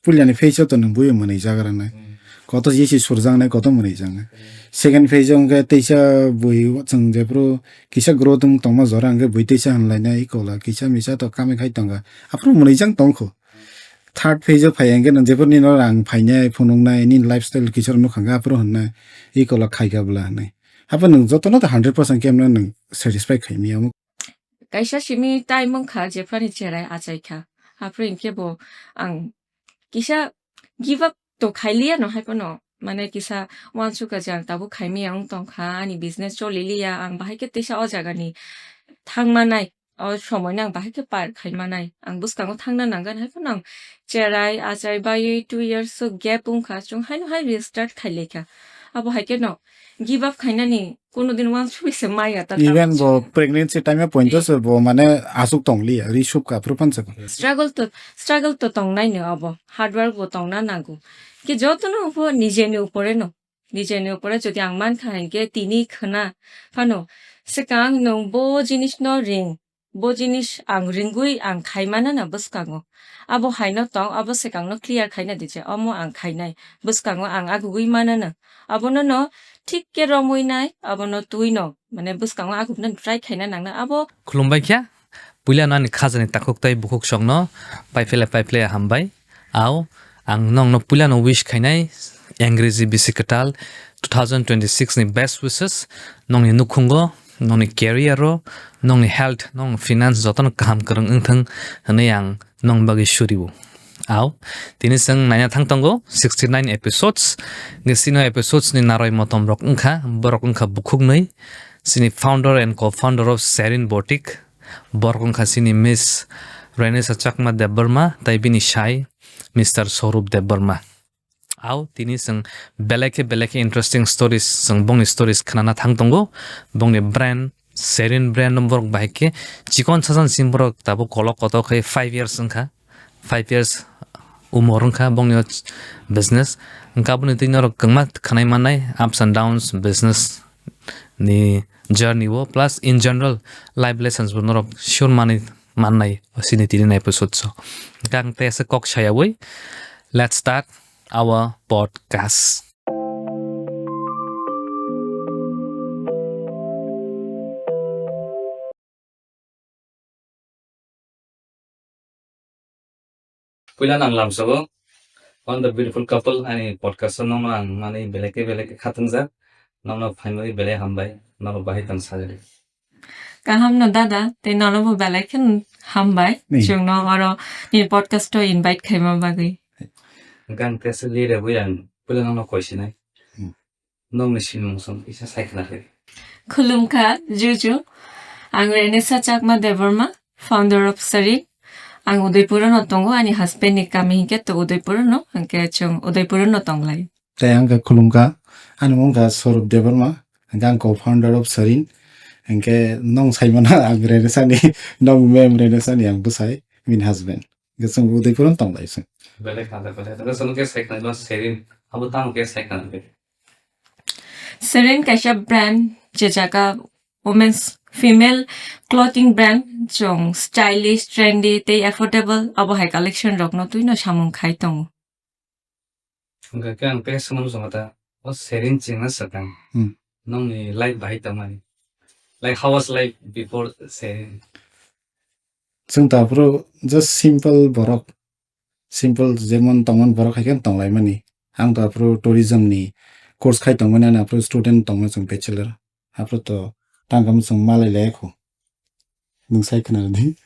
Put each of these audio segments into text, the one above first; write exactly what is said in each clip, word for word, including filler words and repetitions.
puilani phase o to nwng bui mwnwi jagra nai. Hmm. Koto jesi surjak nai, koto mwnwi jak nai. Hmm. Second phase o hwnkhe teisa bui chwng jephru kisa growth wng tongma jora hwnkhe bui teisa hwnlainai, ikola kisa misa to kami khai tonga. Aphuru mwnwi jak tongkho. Third phase o phai hwnkhe nwng jephru nini rang phainai, phunuknai, nini lifestyle kisa rok nukha hwnkhe aphuru hwnnai, ikola khaika bwla hwnwi. Haphai nwng jotono to hundred percent khe nwng satisfy khaimya omo. Kaisa simi time wngkha jephani cherai achaikha. Aphuru hinkhe bo ang kisa give up to khailiya no hai phano. Mane kisa uansukha je ang tabuk khaimaya wng tongkha, ani business choliliya, ang bahai khe teisa o jagani thangmanai, o somoino ang bahai khe par khaimanai. Ang bwskango thangna nangani hai phano ang cherai achai baiwi two years o gap wngkha, chwng haino hai restart khailaikha. Abo hai khe no give up khainani Kuno din uansugwi se maya ta Even tamo bo se. Pregnancy time o pointo se bo mane asuk tong liya, ri sup ka phuru phan se. Struggle to, struggle to tong nai no abo, hard work bo tong na nango. Ke joto no bo nije ni upore no, nije ni upore jodi ang man kha hinkhe tini khna phano swkang nwng bo jinis no ring, bo jinis ang ringwi ang khai mana na bwskango. Abo hai no tong, abo swkang no clear khaina di je, omo ang khainai, bwskango ang agugwi mana na. Abono no thik khe romwi nai, abono twi no. Mane bwskango akhukno try khaina nangna abo. Khulumbai kha, puila no ani khajani takhuk tei bukhuk songno paiphle paiphle hambai. Ao, ang nongno puila no wish khainai, Engreji bisi kwtal two thousand twenty-six ni best wishes, nongni nukhungo, nongni career o, nongni health, nongni finance jotono kaham kwrwng wngthwng hwnwi ang nong bagwi suriwo. Ao, tini chwng naina thang tongo sixty nine episodes. Nge sino episodes ni naroi motom rok wngkha, borok wngkha bukhuknwi. Sini founder and co-founder of Serin Boutique. Borok wngkha sini Miss Renesa Chakma Debbarma, tai bini sai Mister Sorup Debbarma. Ao, tini chwng belai khe belai khe interesting stories, chwng bongni stories khnana thang tongo. Bongni brand, Serin brand no borok bahai khe chikon sajan sim borok tabuk kolok kotor khe five years wngkha. Five years umor wngkha bongni o business. Hwnkhe aboni twi norok kwbangma khwnai mannai ups and downs business ni journey o, plus in general life lessons bo norok sure manwi mannai sini tini episode o. Hwnkhe ang tei aswk kok sayawi, let's start our podcast. Puila nang lamsao, on the beautiful couple, ani podcast o nongno ang mani belai khe belai khe khatungjak, nongno phaimani belai hambai, norok bahai tong sajadi. Kaham no dada, tei nono bo belai khe hambai, Ni. Chwngno oro ni podcast o invite khaima bagwi. Hwnkhe ang tesa lire bui ang puila nongno koi sinai. Hmm. Nongni sinimung song kisa sai khna khe. Khulumkha, juju. Ang Renesa Chakma Debbarma, founder of Sarin. Ang Udaipur no tongo, ani husband ni kami hinkhe to Udaipur no, hinkhe chwng Udaipur no tonglai. Tei ang khe khulumkha, ani mung kha Sorup Debbarma, hinkhe ang co-founder of Sarin. Hinkhe nong saimano ang Renesa ni, nong mem Renesa ni ang bwsai, bini husband. Hinkhe chwng Udaipur no tonglai chwng. Belai kha, belai kha. Chwng khe sai khna Sarin, abo tamo khe sai khna. Seren kaisa brand, je jaga women's, female clothing brand, chwng stylish, trendy tei affordable abo hai collection rokno twino samung khai tongo. Hwnkha khe ang tei swngmung chwng ta, o Seren chengna swkang. Hmm. Nongni life bahai tongmani. Like, how was life before Seren? Chwng ta aphuru just simple borok. Simple jemon tongmani borok hai khe tonglaimani. Ang to aphuru tourism ni course khai tongmani, ani aphuru student tongmani chwng bachelor. Aphuru to tang khe chwng malai lai kho. Nwng sai khna di.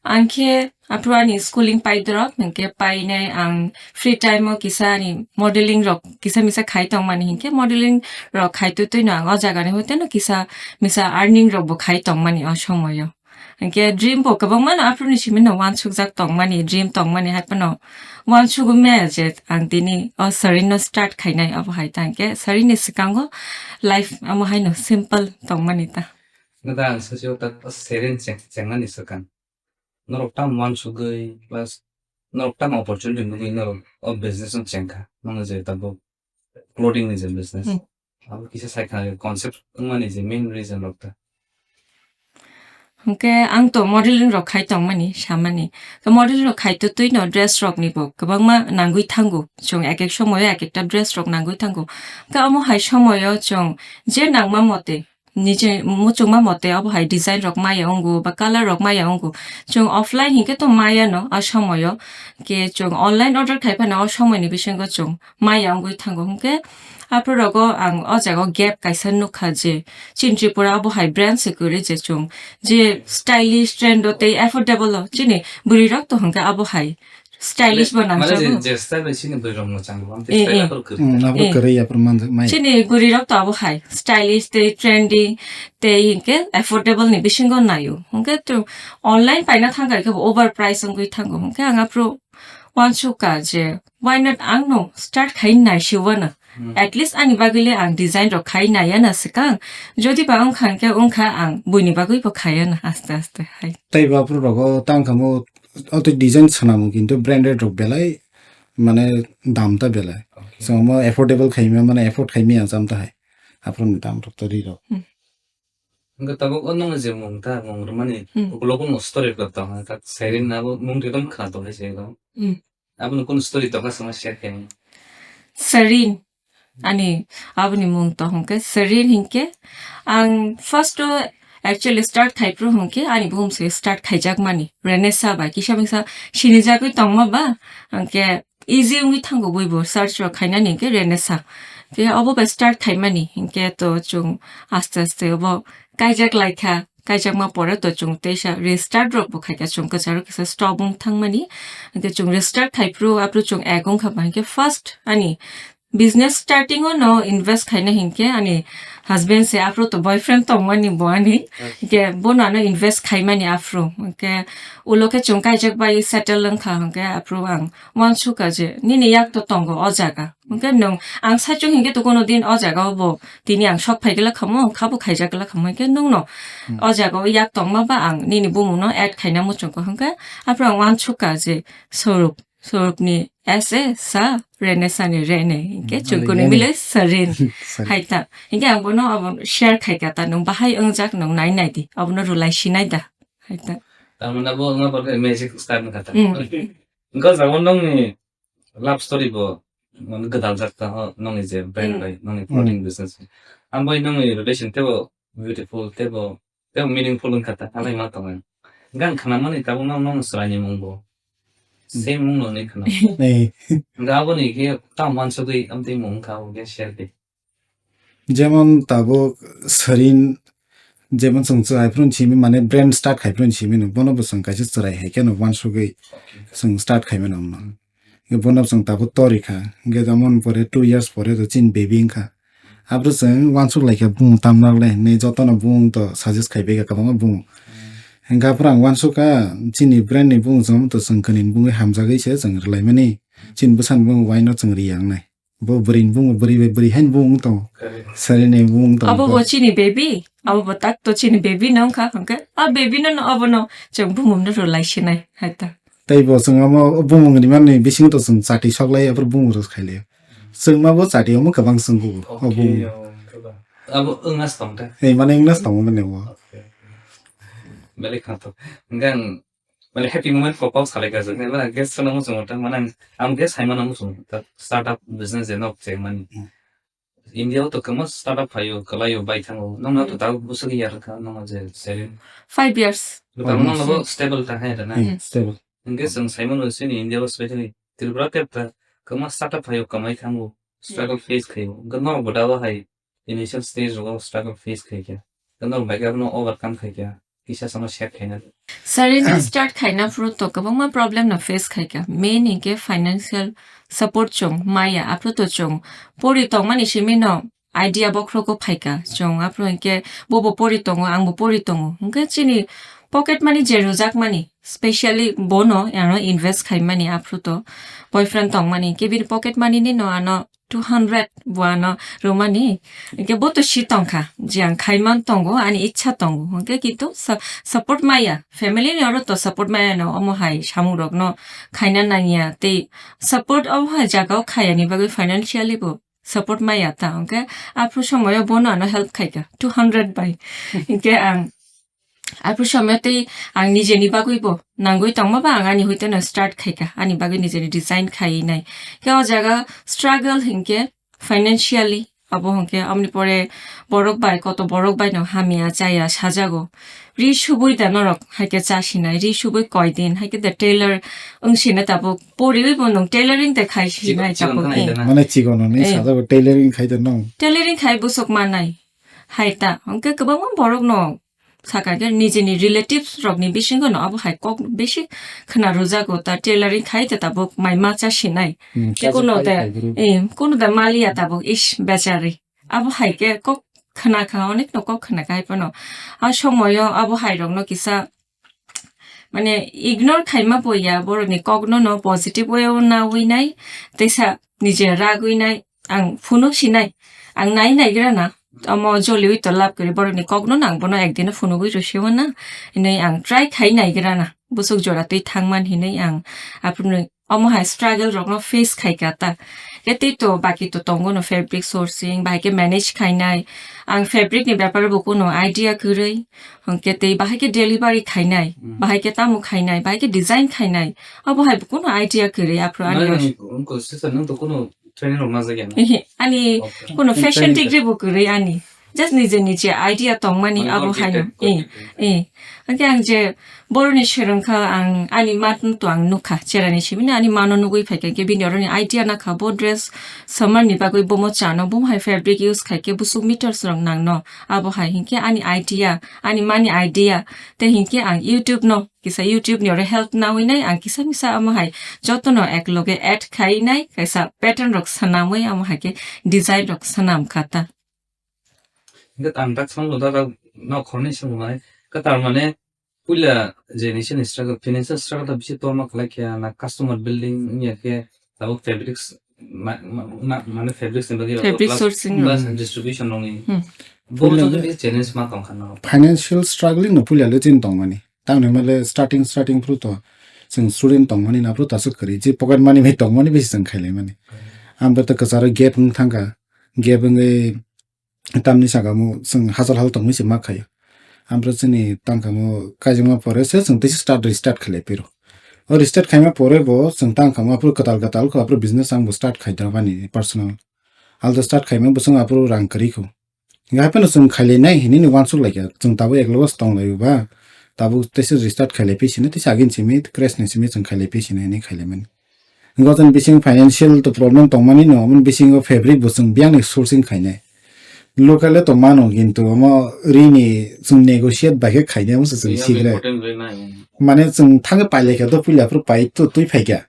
Ang khe aphuru ani schooling pai drop, hinkhe painai ang free time o kisa ani modeling rok kisa misa khai tongmani, hinkhe modeling rok khai twi twi no ang o jaga ni hoite no kisa misa earning rok bo khai tongmani o somoyo. Hinkhe dream bo kwbangma no aphuru ni simi no uansukjak tongmani, dream tongmani hai phano uansugwi maya je ang tini o Seren no start khainai, abo hai ta hinkhe Seren ni swkango life amo hai no simple tongmani ta. Nada ang sasio ta Seren cheng-, chengnani swkang. Norok tamo uansugwi plus norok tamo opportunity nugwi norok o business no chengkha. Nono je tabuk clothing ni je business. Hmm. Abo kisa sai khna concept wngmani je main reason rok ta. Hwnkhe ang to modeling rok khai tongmani, samani. Khe modeling rok khai to twi no dress rok ni bo kwbangma nangwi thango. Chwng ek ek somoyo ek ekta dress rok nangwi thango. Khe omo hai somoyo chwng je nangma mote, nije muchungma mote obo hai design rok maya wngo ba color rok maya wngo. Chwng offline hinkhe to maya no a somoyo. Khe chwng online order khai phano o somoi ni bisingo chwng maya wngwi thango hwnkhe, aphuru rogo ang o jaga o gap kaisa nukha je chini Tripura obo hai brand se kwrwi je chwng je stylish, trend o tei affordable o chini bwrwi rok to hwnkhe abo hai stylish bo nangjago. Mane je, je style bai chini bwrwi rok mwchang bo, amtwi Eh, style eh. aphuru kwrwi. Hmm, aphuru Eh. kwrwi, aphuru manjak mai. Chini bwrwi rok to abo hai stylish tei trendy tei hwnkhe affordable ni bisingo naio. Hwnkhe to online paina thangkha khe bo over price wngwi thango. Hwnkhe ang aphuru wansukha je, why not ang no start khai nai siwana? Hmm. At least ani bagwi le ang design rok khai nai ya na swkang. Jodi ba wngkha hwnkhe wngkha, ang buini bagwi bo khai ya na aste aste hai. Tei bo aphuru rogo tang kha mo, o tei design swnamo kintu branded rok belai mane dam ta belai. Okay. So mo affordable khai ma, mane afford khai ma ya jam ta hai. Aphuru ni dam rok to ri rok. Hmm. Hwnkhe tabuk o nwng je mung ta, mung rwmani Hmm. ukulok no story rok tong, ta Sairin abo mung twi tong khna tong se do. Hmm. Aboni kun story tong kha sama share khe. Sairin. Ani aboni mung to hwnkhe Sairin hinkhe. Ang first o actually start khai phuru hwnkhe ani buhum se start khaijak mani. Renesa bai kisa misa sinijagwi tongma ba. Hwnkhe easy wngwi thango bui bo search rok khainani hwnkhe Renesa. Khe obo bai start khaimani, hinkhe to chwng aste aste obo kaijak laikha, kaijakma pore to chwng teisa restart rok bo khaikha, chwng kwcharo kisa stop wng thangmani. Hinkhe chwng restart khai phuru aphuru chwng ek wngkha ba, hinkhe first ani business starting o no invest khaina hinkhe ani husband se aphuru to boyfriend tongmani bo ani. Okay. Hinkhe bono ano invest khaimani aphuru. Hinkhe ulo khe chwng kaijak bai settle wngkha, hinkhe aphuru ang wansukha je nini yak to tongo o jaga. Hwnkhe nwng ang saichung hinkhe to kono din o jaga o bo tini ang sok phai glak khamu, khabu khaijak glak khamu, hinkhe nwngno Hmm. o jaga o yak tongma ba ang nini bumungno add khaina muchungkha. Hwnkhe aphuru ang wansukha je Swarup, Swarupni S A sa, Renesa ni Rene, hinkhe Hmm, chwng ano kunu yani. mile Sairin. Sairin. Hai ta. Hinkhe ang bono abo share khaikha ta, nwng bahai wngjak nwng nai nai di, abono rwlai sinai da. Hai ta. Tamoni abo wngma bagwi magic start wngkha ta. Hmm. Wngkha jabo nwngni love story bo, mane, gwdal jak ta, ho, nongni je brand Hmm. bai, nongni Hmm. clothing business. Ang bai nongni relation tebo beautiful, tebo, tebo meaningful wngkha ta, halai ma tongo. Gan khna mani tabuk nong, nong chwraini mung bo. Hmm. Same mung no ni khna. Nei. Ga bo ni khe tam wansugwi amtwi mung wngkha, abo khe share khe. Jemon tabuk Sairin, jemon chwng chwrai phuru simi, mane, brand start khai phuru simi no, bono bo chwng kaisa chwrai hai kheno wansugwi chwng start khai mano wngno. Bono chwng tabuk tori kha, hinkhe jemon pore two years pore to chini baby wngkha. Aphuru chwng wansuk lai kha bumung tamna le hinwi jotono bumung to suggest khai bai kha kwbangma bumung. Hinkhe aphuru ang wansuk kha chini brand ni bumung chwng to chwng kwnwi bumung hamjagwi se chwng rwlai mani. Chini bwsani bumung why not chwng rwya wngnai. Bo bwrwi ni bumung, bwrwi bai bwrwi haino bumung tongo. Correct. Sari ni bumung tongo. Abo bo chini baby, abo bo tak to chini baby no wngkha, hwnkhe a baby no, no, abo no chwng bumung no rwlai sinai, hai ta. Tei bo chwng omo bumung rimani bisingo to chwng chati sok lai, aphuru bumung rwkhailai. Chwng ma bo chati omo kwbang chwng kugo. O Okay, bumung. O, kwbang. Abo wngna se tong ta? Ei, mane wngna se tongo mane bo. Okay. Belai khato. Hwnkhe ang Mane happy moment kok kok salai kajak nai, mane guest rok no muchungo ta, mane ang, ang guest hai mano muchungo ta, startup business je nok cheng mani. Hmm. India o to kwma startup phaio, kwlaio, bai thango. Nokno to Hmm. tabuk bwswk ya rwkha, nokno je seven. Five years. Nokno Almost. Bo stable ta hai rwna. Hmm, Hmm. stable. Hwnkhe chwng sai mano chini India o specially Tripura tep ta kwma startup phaio, kwmai thango, struggle Hmm. face khaio. Hwnkhe nok bo da bo hai initial stage rogo struggle face khaikha. Tei norok bai khe abono overcome khaikha. Kisa sama share khaina. Sari ni start khaina phuru to kwbangma problem no face khaikha. Main hinkhe financial support chwng maya. Aphuru to chwng pori tongmani simi no idea bokhrogo phaikha. Chwng aphuru hinkhe bobo pori tongo, angbo pori tongo. Hinkhe chini pocket money je rwjakmani, specially bono ano invest khaimani aphuru to boyfriend tongmani. Hinkhe bini pocket money ni no ano two hundred bo ano rwmani. Hinkhe bo to si tongkha, je ang khaiman tongo, ani ichha tongo. Hinkhe kintu sa-, support maya, family ni oro to support maya no, omo hai samung rok no khaina nangya. Tei support omo hai jaga o khaya ni bagwi financially bo support maya ta. Hinkhe aphuru somoyo bono ano help khaikha, two hundred bai. Hinkhe ang Aphuru somyo tei ang nijeni bagwi bo nangwi tongma ba ang ani hoiteno start khaika, ani bagwi nijeni design khaiwi nai. Khe o jaga struggle hinkhe financially abo hinkhe amni pore borok bai koto borok bai no hamya chaya sajago. Ri subui da norok haikhe chasinai, ri subui koidin haikhe da tailor wngsina tabuk poriwi bo nwng tailoring da khai sinai tabuk. Mane chigono ni sajago tailoring khai da nong. Tailoring khai busuk manai. Hai ta, hwnkhe kwbangma borok no sakha khe nijini relatives rokni bisingo no abo hai kok bisi khna rwjago ta tailoring khai ta tabuk mai ma cha sinai. Hmm, tei kuno de, eh, kuno de maliya tabuk is bechari. Abo hai khe kok khna kha, onek no kok khna kha hai phano. A somoyo abo hai rok no kisa mane ignore khaima poya borokni kokno no positive way o nawi nai teisa nije ragwi nai ang phunuk sinai ang nai naigra na omo joliwi to lab kri borokni kokno nang bono ekdino phunugwi rwsio na hinwi ang try khai naigra na busuk jora twi thangman hinwi ang aphuru omo hai struggle rokno face khaika ta. Khe tei to baki to tongo no fabric sourcing, bahai khe manage khainai. Ang fabric ni bepar bo kuno idea kwrwi. Hwnkhe tei bahai khe delivery khainai, bahai khe tamo khainai, bahai khe design khainai. Abo hai bo kuno idea kwrwi aphuru ani. Nang, nang, nang to kuno training rok majak ya na? Ehe, ani kuno fashion degree bo kwrwi ani. Just nije nije idea tongmani abo haino. Eh, eh. Hwnkhe ang je boroni swrwngkha ang ani matno to ang nukha. Cherani simi ani mano nugwi phaikha khe bini oroni idea nakha bo dress summer ni bagwi bomo chano bomo hai fabric use khaikhe busuk meters rok nangno. Abo hai hinkhe ani idea, ani mani idea. Tei hinkhe ang YouTube no kisa YouTube ni oro help nawi nai ang kisa misa amo hai jotono ekloge add khai nai kaisa pattern rok swnamwi amo hai khe design rok swnam kha ta. Hingke ang tak samung da rok no khornwi samung nai. Ka tar mane puila je ni sini struggle, financial struggle ta bisi tongma khlai khe na customer building wngya khe tabuk fabrics ma-, ma-, ma-, mane fabrics ni bagwi fabric sourcing plus distribution rokni. Hmm. Bo puila joto le bisi challenge ma tong kha no. Financial struggling no puila le chin tong mani. Tamni hwnba le starting, starting phuru to chwng student tongmani na phuru to aswk kwrwi, je pocket money bai tongmani bai se chwng khailaimani. Ang bo to kwcharo gap wng thangkha, gap wngwi tamni saka mo chwng hachal hachal tongwi se ma khaio. Ang bo chini tangkha mo kaijakma pore se chwng teisa start, restart khailai phiro. O restart khaima pore bo chwng tangkha mo aphuru kwtal kwtal kho, aphuru business ang bo start khai da bani personal. Alto start khaima bo chwng aphuru rang kwrwi kho. Hingke hapheno chwng khailai nai hinui ni uansuk laikha. Chwng tabuk eklogo se tong lai o ba. Tabuk teisa restart khailai phi sini, teisa agini simi, crash ni simi chwng khailai phi sini hinui khailai mani. Hingke o chwng bising financial to problem tongmani no, omo bisingo fabric bo chwng biyang ni sourcing khainai. Local le to mano, kintu omo rini chwng negotiate bai khe khainai, omo se chwng sikre. Mane chwng thangwi pailai kha, to puila phuru pai to twi phaikha.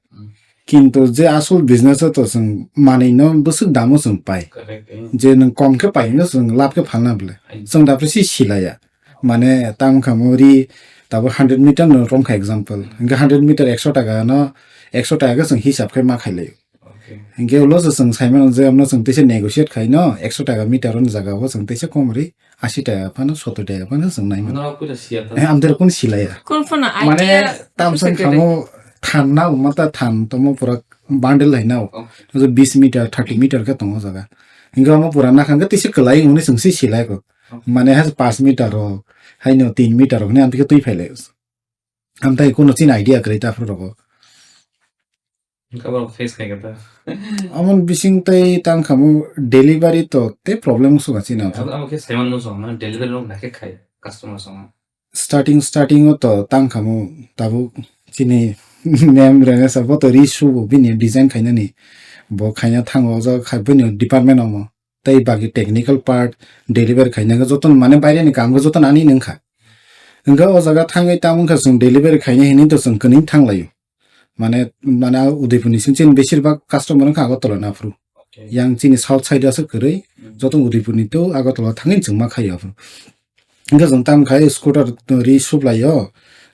Kintu je asol business o to chwng manwi no bwswk damo chwng pai. Correct, eh. Je nwng kom khe pai hino chwng lab khe phalna bwle. Ai. Chwng dapre si silaiya. Mane tamo kha mo ri tabuk hundred meter no romkha example. Hingke hundred meter ekso taka no, ekso taka khe chwng hisab khe ma khailai. Okay. Hingke ulo se chwng saimano je amno chwng teisa negotiate khaino ekso taka meter ni jaga o chwng teisa kom ri. Ashi taka phano, sottor taka phano chwng nai mano. Norok puila siya ta? Eh, amtero kun silaya. Kun phano mane idea tamsang kamo than na, uma ta than tomo pura bundle hai na. Okay. Bis meter, thirty meter khe tongo jaga. Hingke omo pura nakha hingke tisi kwlai hwnwi chwng si silai ko. Okay. Mane has paanch meter rok, haino tin meter rok hwnwi amtike twi phailai. Amtai kuno chini idea kwrwi ta aphuru rogo. Hingke abo face khai khe ta. Amon bising tei tang khamu delivery to tei problem wngsuka chini. Abo, abo khe saiman no song na delivery no naikhe khai customer song. Starting, starting o to tang khamu tabuk chini ma'am Renesha bo to ri subo bini design khainani. Bo khaina thango o jaga khai bini department omo. Tei baki technical part deliver khaina khe joto mane baire ni kaam khe joto ani nung kha. Hwnkhe o jaga thangwi tamo wngkha chwng deliver khaina hinwi to chwng kwnwi thang laio. Mane, mane Udaipur ni sing chini besir bak customer wngkha Agartala ni aphuru. Okay. Yang chini south side aswk kwrwi, hmm, joto Udaipur ni to Agartala thangwi chwng ma khaio aphuru. Hwnkhe chwng tamo khai scooter ri sup laio,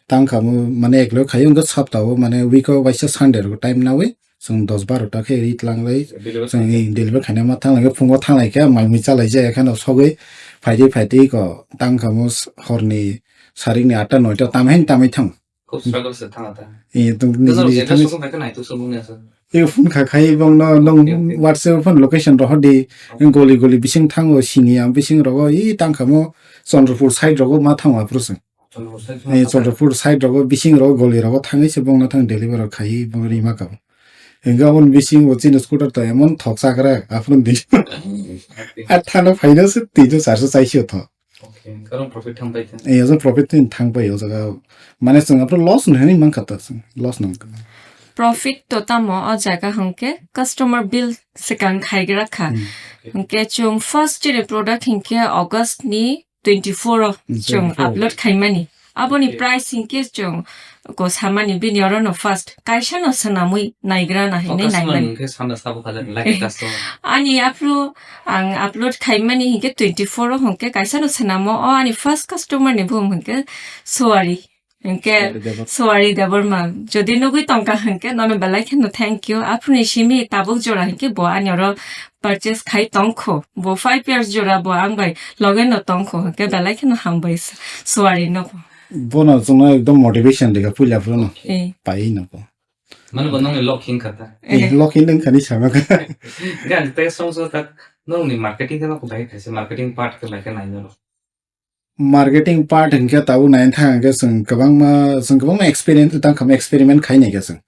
tang kha mo mane eklo khaio, hwnkhe sapta o mane week o waisa Sunday rok time nawi. Chwng dos baro ta khe ri tlanglai. Deliver chwng khaina. Deliver khaina ma thanglai khe phungo thanglai khe mai mui chalai jaya kheno sogwi phaidi phaidi ko tang kha mo s-, horni sarikni atta noita tamhen tamai thang. Khub struggle se thang ta. Eh, tong ni. Kwcharo ni je thang. Sokong khe nai tu sokong ya sa. E phone kha khai bong no nong. Okay, okay. WhatsApp phone location rohor di. Okay. Goli goli bising thango sini am bising rogo i tang kha mo Chandrapur side rogo ma thango aphuru se. Ni Chandrapur side rogo, bising rogo, goli rogo thangwi se bongno thang deliver rok khai bongno rima kabo. Hingke aboni bising bo chini scooter to emon thok chakra aphuru di. A thana phaina se tito charso chaisi tho. Okay, karon profit thang pai kha. Ei, ojo profit tin thang pai o jaga. Mane chwng aphuru loss no hini mankha ta chwng, loss no. Profit to tamo o jaga hwnkhe customer bill swkang khaigra kha. Hmm. Hwnkhe chwng first chini product hwnkhe August ni twenty-four o Hmm, chwng twenty-four. Upload khaimani. Aboni Okay. Price hwnkhe chwng ko samani bini oro no first kaisa no swnamwi naigra na hinwi Focus naimani. Man hwnkhe sana sabo khajar like customer. Ani aphuru ang upload khaimani hwnkhe twenty-four o hwnkhe kaisa no swnamo o ani first customer ni buhum hwnkhe Suwari. Hwnkhe Suwari Debbarma. Suwari Debbarma. Jodi nugwi tongkha hwnkhe nono belai kheno thank you. Aphuru ni simi tabuk jora hwnkhe bo ani oro purchase khai tongkho. Bo five years jora bo ang bai loge no tongkho. Hwnkhe belai kheno hambai s-, Suwari no bo. Bono chwngno ekdom motivation rikha puila phuru no. Eh. Pai no bo. Mano bo nongni lok hing kha ta. Eh, lok hing nang khani sama kha. Gan te song so tak nongni marketing khe no ko bai khaise marketing part khe bai khe nai no. Marketing part hwnkhe tabuk naina thang hwnkhe chwng kwbangma, chwng kwbangma experience tang kha, experiment khai nai kha chwng.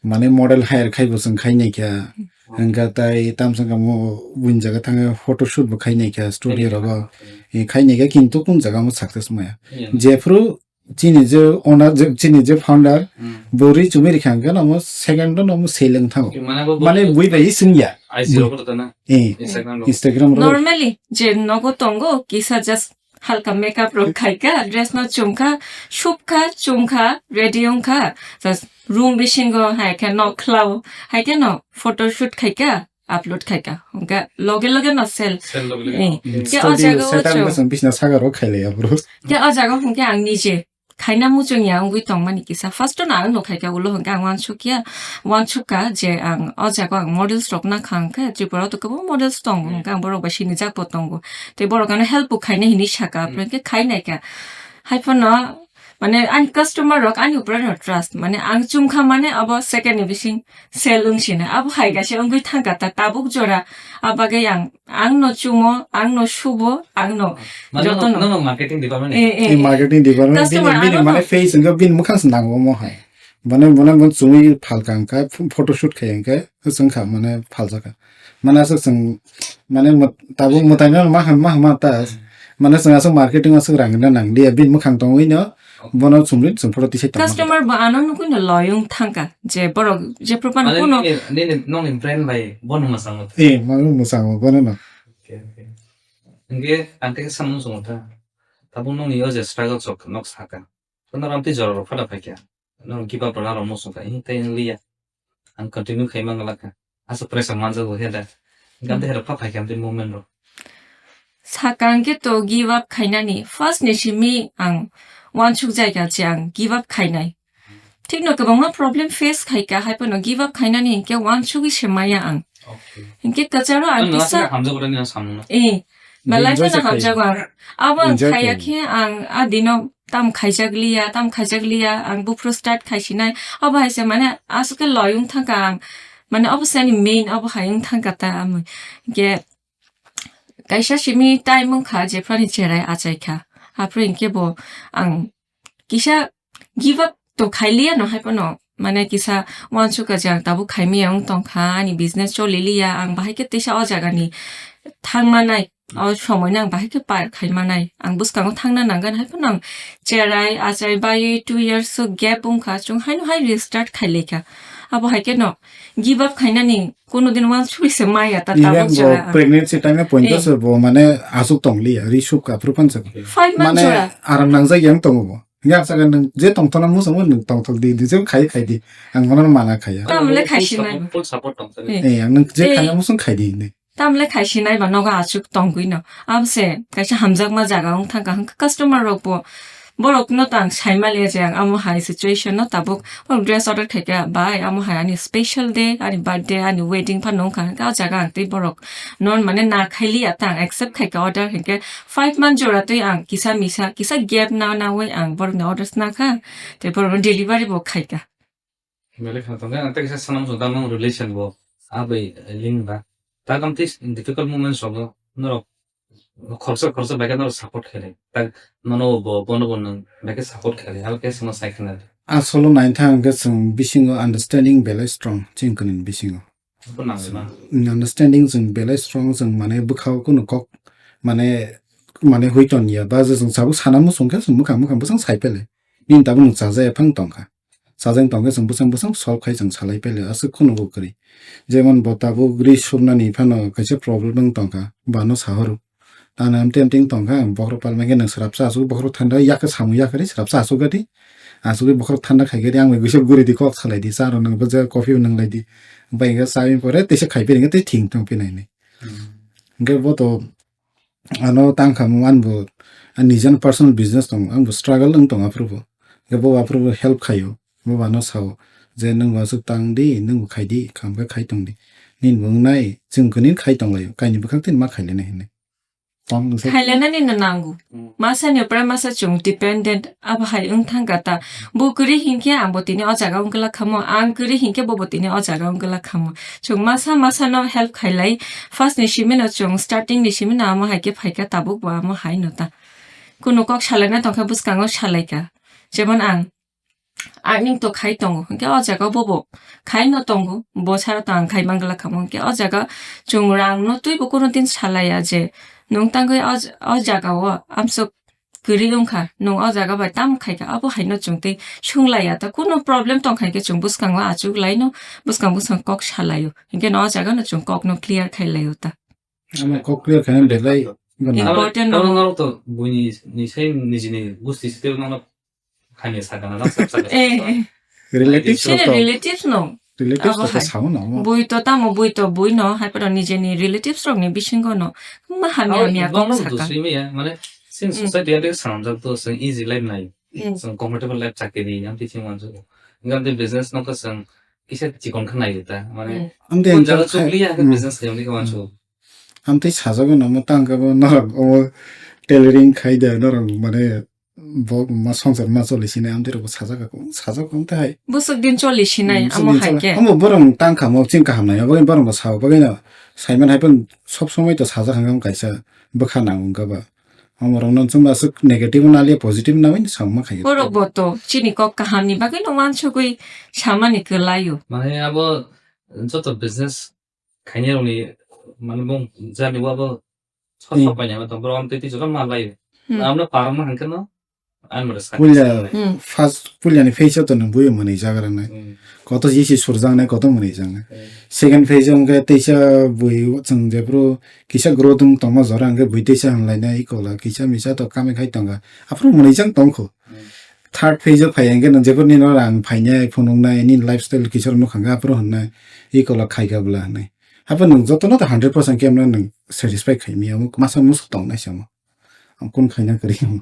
Mane model hire khai bo chwng khai nai kha. Hwnkhe tai tam chwng kamo buini jaga thangwi photo shoot bo khai nai kha studio rogo. Eh, khai nai kha kintu kung jaga mo success maya. Jephru chini je owner, je, chini je founder, Hmm. Bo ri chumi rikha hwnkhe no mo second no mo sale wng thango. Okay, mane bo Mane bo bui bai swngya. I G rogo to na? Eh, Instagram rogo. Instagram rogo. Normally, je nogo tongo, kisa just halka makeup rok khaikha, dress no chumkha, supkha, chumkha, ready wngkha, just room bisingo hai khe nok khlao, hai khe no photo shoot khaikha, upload khaikha. Hwnkhe loge loge no sale. Sale loge loge. Eh, Hmm. Ke o Studio jaga o setup chwng. Wngkha chwng bisna sagar o khailaiya bro. Ke o jaga hwnkhe ang nije khaina muchungya wngwi tongmani kisa. First no ang no khaikha ulo hwnkhe ang uansukya, uansukha je ang o jaga o ang models rok nakha hwnkhe Tripura o to kwbang models tongo Hmm. hwnkhe ang borok bai sinijak bo tongo. Tei borok ano help bo khaina hinwi saka, Hmm. Aphuru hwnkhe khai naikha. Haiphano mane ani customer rok ani upor no trust, mane ang chumkha mane abo second ni bising sale wng sini. Abo hai kaisa wngwi thangkha ta tabuk jora. Abagwi ang, ang no chumo, ang no subo, ang no Mane joto no, no. No, no, marketing department Eh, ni? Eh, eh, eh. Marketing department Customer bini, bini ano mane no. Face wngkha bini mwkhang se nango mo hai. Mane, mane, mane chumui phalka hwnkha, ph-, photoshoot khai hwnkhe, wngkha mane phaljakha. Mane aswk chwng, mane mw-, tabuk mwtaino ma ham, ma ham ta. Hmm. Mane chwng aswk marketing aswk rang rwna nang liya, bini mwkhang tongwi no, Okay. Bono chumui chwng photo tisai tongma. Customer bo ano nukui no loyung thangkha je borok jephru phano Mane kuno nini, nini, nongni brand bai bono mwchango. Eh, mano mwchango, bono no. Okay, okay. Hwnkhe ang khe samung songwtha. Tabuk nongni o je struggle sok nok saka. Kono ram tei jora rok phada phaikha. Nong give up rwna rok muchungkha. Hwnkhe tei wng liya. Ang continue khai mangwlakha. Aswk pressure manjago he da. Hwnkhe Hmm. Tei hera pha phaikha tei movement rok. Sakang khe to give up khainani. First ni simi ang uansuk jaikha je ang give up khainai. Thikno kwbangma problem face khaikha, haiphano give up khainani hinkhe uansugwi se maya ang. Okay. Hinkhe kwcharo ang Ang kisa hamjago rani ang samung. Eh, Enjoy belai kheno se khayo. Hamjago ang. Abo ang Enjoy khaya khayo. Khe ang a dino tam khaijak liya, tam khaijak liya, ang buphuru start khaisinai. Abo hai se mane aswk khe loyung thangkha ang. Mane abo se ani main, abo hai wng thangkha ta amui. Hinkhe kaisa simi time wngkha jephru ani cherai achaikha. Aphuru hinkhe bo ang kisa give up to khailiya no haiphano. Mane kisa uansukha je ang tabuk khaimaya wng tongkha, ani business choliliya, ang bahai khe teisa o jagani thangmanai, o somoino ang bahai khe par khaimanai. Ang bwskango thangna nangani haiphano ang cherai achai baiwi two years o gap wngkha, chwng haino hai restart khailaikha. Abo hai kheno give up khainani Kuno din uansugwi se maya ta tabuk Even bo jora. Pregnancy time o pointa Eh. Se bo mane aswk tong liya, ri suk ka phuru phan se. Five month Mane jora. Aram nangjak yang tongo bo. Yang saka nwng je tongthokna muchungo nwng tongthok di, di je khai khai di. Ang bono mana khaya. Tamo le khai sinai. Full support tong thok. Eh. Eh, ang nwng je Eh. Khaya muchung khai di hinwi. Tamo le khai sinai ba nogo aswk tongwi no. Abse kaisa hamjakma jaga wng thangkha hwnkhe customer rok bo Borokno tang saimaliya je ang amo hai situation no tabuk borok dress order khaikha, bai amo hai ani special day, ani birthday, ani wedding phano wngkha, hwnkhe o jaga ang tei borok no mane na khailiya ta ang accept khaikha order, hinkhe five month jora twi ang kisa misa kisa gap na nawi ang borokni orders nakha, tei borokno delivery bo khaikha. Belai kheno tongkhe ang tei kisa sanam song tamo relation bo, ah, bai link ba. Ta tamo tei difficult moments rogo norok khoroksa khoroksa bai khe no support khailai. Tak nono bo, bono bo nwng bai khe support khailai. Abo khe sono sai khna. Asolo naithang hwnkhe chwng bisingo understanding belai strong chini kwrwini bisingo. Bo nang ma. Understanding chwng belai strong, chwng mane bwkhao kunu kok mane, mane hui ton ya. Ba je chwng sabuk sana muchung khe chwng mwkhang mwkhang bwsang sai pele. Nini tabuk nwng chajaya phang tongkha. Chajang tongkhe chwng bwsang bwsang solve khai chwng salai pele aswk khunu bo kwrwi. Jemon bo tabuk ri surnani phano kaisa problem wng tongkha, bano sahoro. Tani amtwi amtwi wng tongkha, bokhorok palmai khe nwng swrapsa aswk bokhorok thanda yak khe samung yak khe swrapsa aswk gadi. Aswk bokhorok thanda khai gadi ang bai gwisap guri di kok salai di, cha rw nwng bwja coffee rw nwng lai di. Bai khe cha pore tei se khai pere khe tei thing tong phinai ni. Hmm. Hwnkhe bo to ano tang kha mo, ang bo, ang nijani personal business tongo, ang bo struggle wng tongo aphuru bo. Hwnkhe bo aphuru bo help khaio, bo ano sao je, "Nwng bo aswk tang di, nwng bo khai di, kaham khe khai tong di. Nini bo wngnai, chwng khe nini khai tong laio, kaini bwkhak tini ma khai lainai," hinwi. Tong nwng se khai lainani no nango. Hmm. Masa ni upre masa chwng dependent abo hai wng thang kha ta. Bo kwrwi hinkhe ang bo tini o jaga wng glak khamo, ang kwrwi hinkhe bo bo tini o jaga wng glak khamo. Chwng masa masa no help khailai. First ni simi no chwng starting ni simi no amo hai khe phaikha, tabuk bo amo hai no ta. Kunu kok salaina tongkha bwskango salaikha. Jemon ang, ang ning to khai tongo, hinkhe o jaga bo bo khai no tongo, bo sara to ang khai mangla khamo, hinkhe o jaga chwng rang no twi bo kunu din salaiya je nwng tangwi o, o jaga o amswk kwrwi wngkha, nwng o jaga bai tamo khaikha, abo haino chwng tei sunglaiya ta, kunu problem tongkha khe chwng bwskango achuk laino, bwskang bwskang kok salaio, hinkhe no o jaga no chwng kok no clear khai laio ta. Ano kok clear khaina belai gana. Important. Abo no. Norok to buini ni sai nijini gusti sitil nono khaini sakana na sab sakana. Eh, eh. Relatives sini rok to, relatives no. Relatives abo rok to hai. Sao no. Bui to tamo, bui to bui no, hai paro nijeni relatives rok ni bisingo no. Ma hamya hamya kok saka. Mane sin society ade sanjak to sin easy life nai. Hmm. Sin comfortable life chakiri, yang ti ching wansu. Ngam de business no ka sin kisa chikon khanai ta. Mane amde kon jaga chukliya business kayong ni ka wansu. Amtwi sajago no mo tang khe bo norok omo tailoring khai de norok mane bo ma songsar ma choli sinai amtwi rok bo sajak kha sajak kha amtwi hai. Bwswk din choli sinai amo hai khe. Amo borok tang kha mo chini kaham nai abo borok bo sao bagwi no saiman hai phan sob somoi to sajak kha kaisa bwkha nang wngkha ba. Amo rok no chwng aswk negative na le positive na bai sao ma khai. Borok bo to chini kok kaham ni bagwi no wansugwi samani kwlaio. Mane abo joto business khainai rokni mane bong jani wabo sosok paina tong borok amtwi twi joto ma lai. Hmm. Amno parma hangkhe no ang mara sa. Puila first puila ni phase o to nang bui mani jaga rang nai. Hmm. Koto jisi surjang nai koto mani jang nai. Hmm. Second phase o hwnkhe teisa bui chwng jephru kisa growth wng tongma jora hwnkhe bui teisa hamlai nai ikola kisa misa to kami khai tonga. Aphuru mani jang tongkho. Hmm. Third phase o phai hwnkhe nang jephru nini rang phainai phunuknai nini lifestyle kisor mwkhang aphuru hwnnai ikola khaikha bwla hwnwi. Haphai nwng jotono ta hundred percent khe nwng satisfy khaimya omo masa musu tongnai se omo. Ang kun khaina kwrwi omo.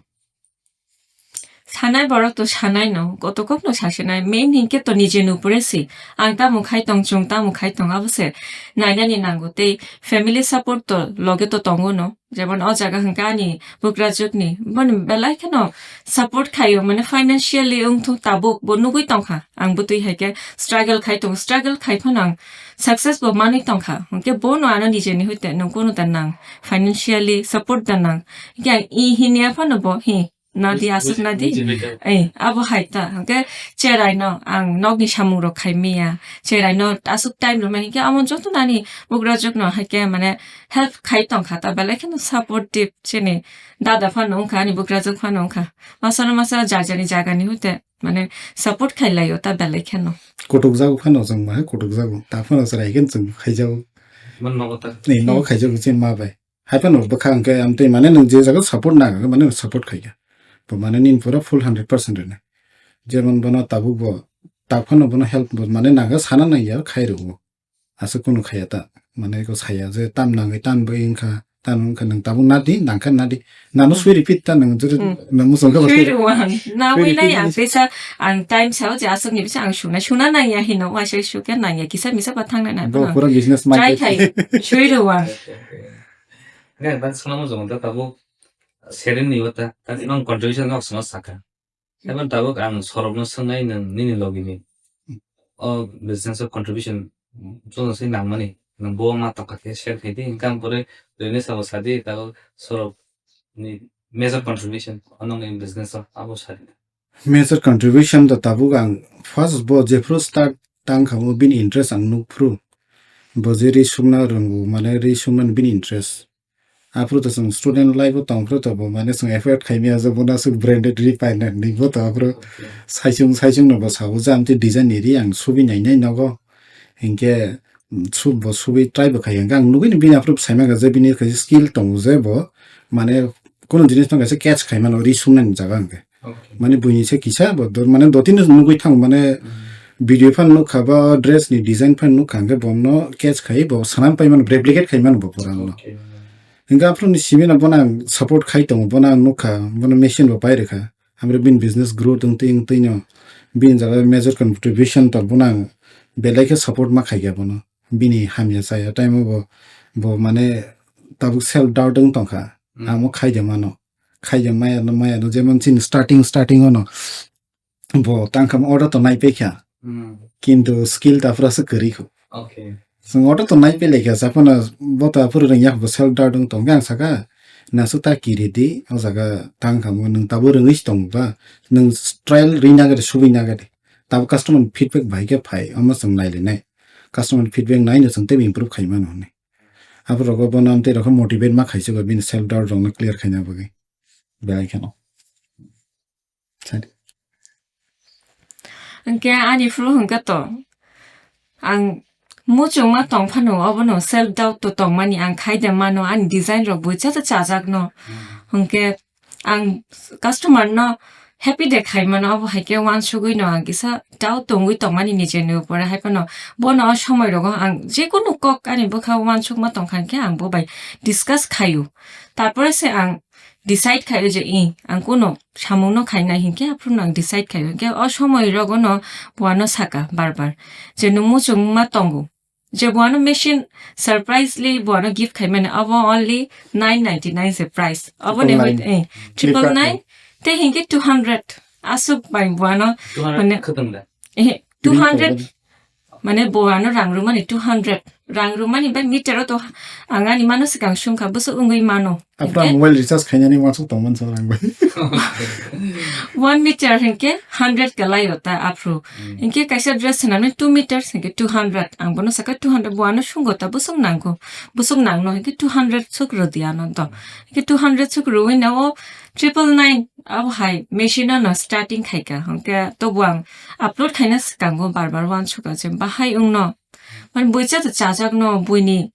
Sanai borok to sanai no, koto kok no sasinai, main hinkhe to nijeni upore si. Ang tamo khai tong, chwng tamo khai tong, abo se nainani nango tei family support to loge to tongo no. Jemon o jaga hwnkhe ani bugrajwkni, boni belai kheno support khaio, mane financially wngthok tabuk bo nugui tongkha. Ang bwtwi hai khe struggle khai tongo, struggle khai phano ang success bo manwi tongkha. Hwnkhe bono ano nijeni hoite nung kunu da nang, financially support da nang. Hwnkhe ang i hinya phano bo hi nadi aswk nadi. Ei, abo hai ta. Hwnkhe cherai no ang nokni samung rok khai maya. Cherai no aswk time rwmani hwnkhe amo joto nani bugrajwk no hai khe mane help khai tongkha ta, belai kheno supportive chini dada phano wngkha, ani bugrajwk phano wngkha. Masa no masa jar jarni jaga ni hoite mane support khai laio ta belai kheno. Kutuk jago phano chwng bahai kutuk jago. Ta phano chwrai khe chwng khai jago. Ni nogo khai jago chini ma bai. Hai phano bwkha hwnkhe amtwi mane nwng je jaga support nang mane support khai kha. Bo mane nini pura full hundred percent rwnai. Jemon bono tabuk bo tak phano bono help bo mane nang sana nang ya khai rwo. Aswk kunu khaya ta, mane eko saya je tam nangwi tam bai wngkha, tam wngkha nwng tabuk nadi, nangkha nadi. Nano swi repeat ta nwng jodi nwng muchung khe swi rwang. Nawi nai ang teisa ang time sao je aswk ni bisa ang suna, suna nangya hino, waisa sukya nangya, kisa misa ba thangna nai. Bo pura business minded. Try khai, swi rwang. Nge ban suna muchung ta tabuk seren ni wata, ta nang contribution nok suna saka. Emon tabuk ang sorokno swngnai nwng nini logini o business o contribution joto se nangmani. Nwng bo ma tokha khe share khai di, hinkhe ang pore tini sabo sadi, tabuk sorok ni major contribution o nwng ni business o abo sadi. Major contribution to tabuk ang first bo jephru start tang kha bo bini interest ang nuk phru. Bo je ri sumna rwngo, mane ri sumna ni bini interest. Aphuru to chwng student life o tong phuru to bo mane chwng afford khai maya je bono aswk branded ri painani bo to aphuru Okay. saichung saichung no bo sabo je amtwi design ni ri ang subi nai nai nogo. Hinkhe, mm, sub bo subui try bo khai, hwnkhe ang nugui ni bini aphuru sai mankha je bini kaisa skill tongo je bo, mane, kunu jinis no kaisa catch khai mano ri sumnani jaga hwnkhe. Okay. Mane, buini se kisa bo dor, mane, dotino nugui thango, mane, Mm. video phan nukha ba dress ni design phan nukha hwnkhe bono catch khai bo sanam pai mano, replicate khai mano bo pura no. Okay. Hwnkhe aphuru ni simi no bono ang support khai tongo, bono ang nukha, bono machine bo pai rwkha. Hamre bini business growth wng twi wng twi no bini jaga major contribution to bono ang belai khe support ma khai kha bono. Bini hamya chaya time o bo, bo mane tabuk self doubt wng tong kha. Hmm. Amo khai de mano. Khai de maya no, maya no, jemon chini starting, starting o no bo tang kha order to nai pe kha. Hmm. Kintu skill ta phura se kwrwi kho. Okay. Chwng order to nai pe lai kha, sa phano bo ta phuru rwng yak bo self doubt wng tong kha, ang saka, "Nasu ta kiri di, o jaga tang kha mo, nwng tabuk rwngwi se tong ba, nwng trial ri na gade, subui na gade." Tabuk customer feedback bai khe phai, omo chwng nai le nai. Customer feedback nai no chwng tei improve khai mano hwnwi. Aphuru rogo bono amtwi rokho motivate ma khai se go, bini self doubt rokno clear khaina bagwi. Belai kheno. Sadi. Hwnkhe ani phuru hwnkhe to, ang muchungma tong phano, obono self doubt to tongmani, ang khai de mano, ani design rok buicha to chajak no. Hwnkhe ang customer no happy de khai mano, obo hai khe uansugui no ang kisa doubt tongwi tongmani nijeni upore, hai phano bono o somoi rogo ang jekunu kok ani bwkha uansukma tong kha, hwnkhe ang bo bai discuss khaio. Tarpore se ang decide khaio je, i, ang kuno samung no khainai hinkhe, aphuru no ang decide khaio. Hinkhe o somoi rogo no buano saka bar bar je, "Nwng muchungma tongo." Je buano machine surprisely buano gift khaimani, abo only nine ninety-nine se price. Abo ni Triple nine. Hoi-, eh, triple nine. Flipkart ni. Te hinkhe two hundred. Aswk bai buano, two hundred mane, khwtwng da? Eh, two hundred. Mane bo ano rang rwmani two hundred. Rang rwmani bai meter o to ang ani mano swkang sungkha, bwswk wngwi mano. Aphra hinkhe mobile recharge khainani uansuk tongmani sa rang bai. One meter hinkhe hundred kalaio ta aphru. Hmm. Hinkhe kaisa dress swnamni two meters hinkhe two hundred. Ang bono sakha two hundred, bo ano sungo ta bwswk nangkho. Bwswk nangno hinkhe two hundred suk rwdi ano to. Hinkhe two hundred suk rwui na o triple nine abo hai machine ano starting khaikha. Hinkhe tobo ang upload khaina swkango bar bar uansukha je bahai wngno. Mane buicha to chajakno buini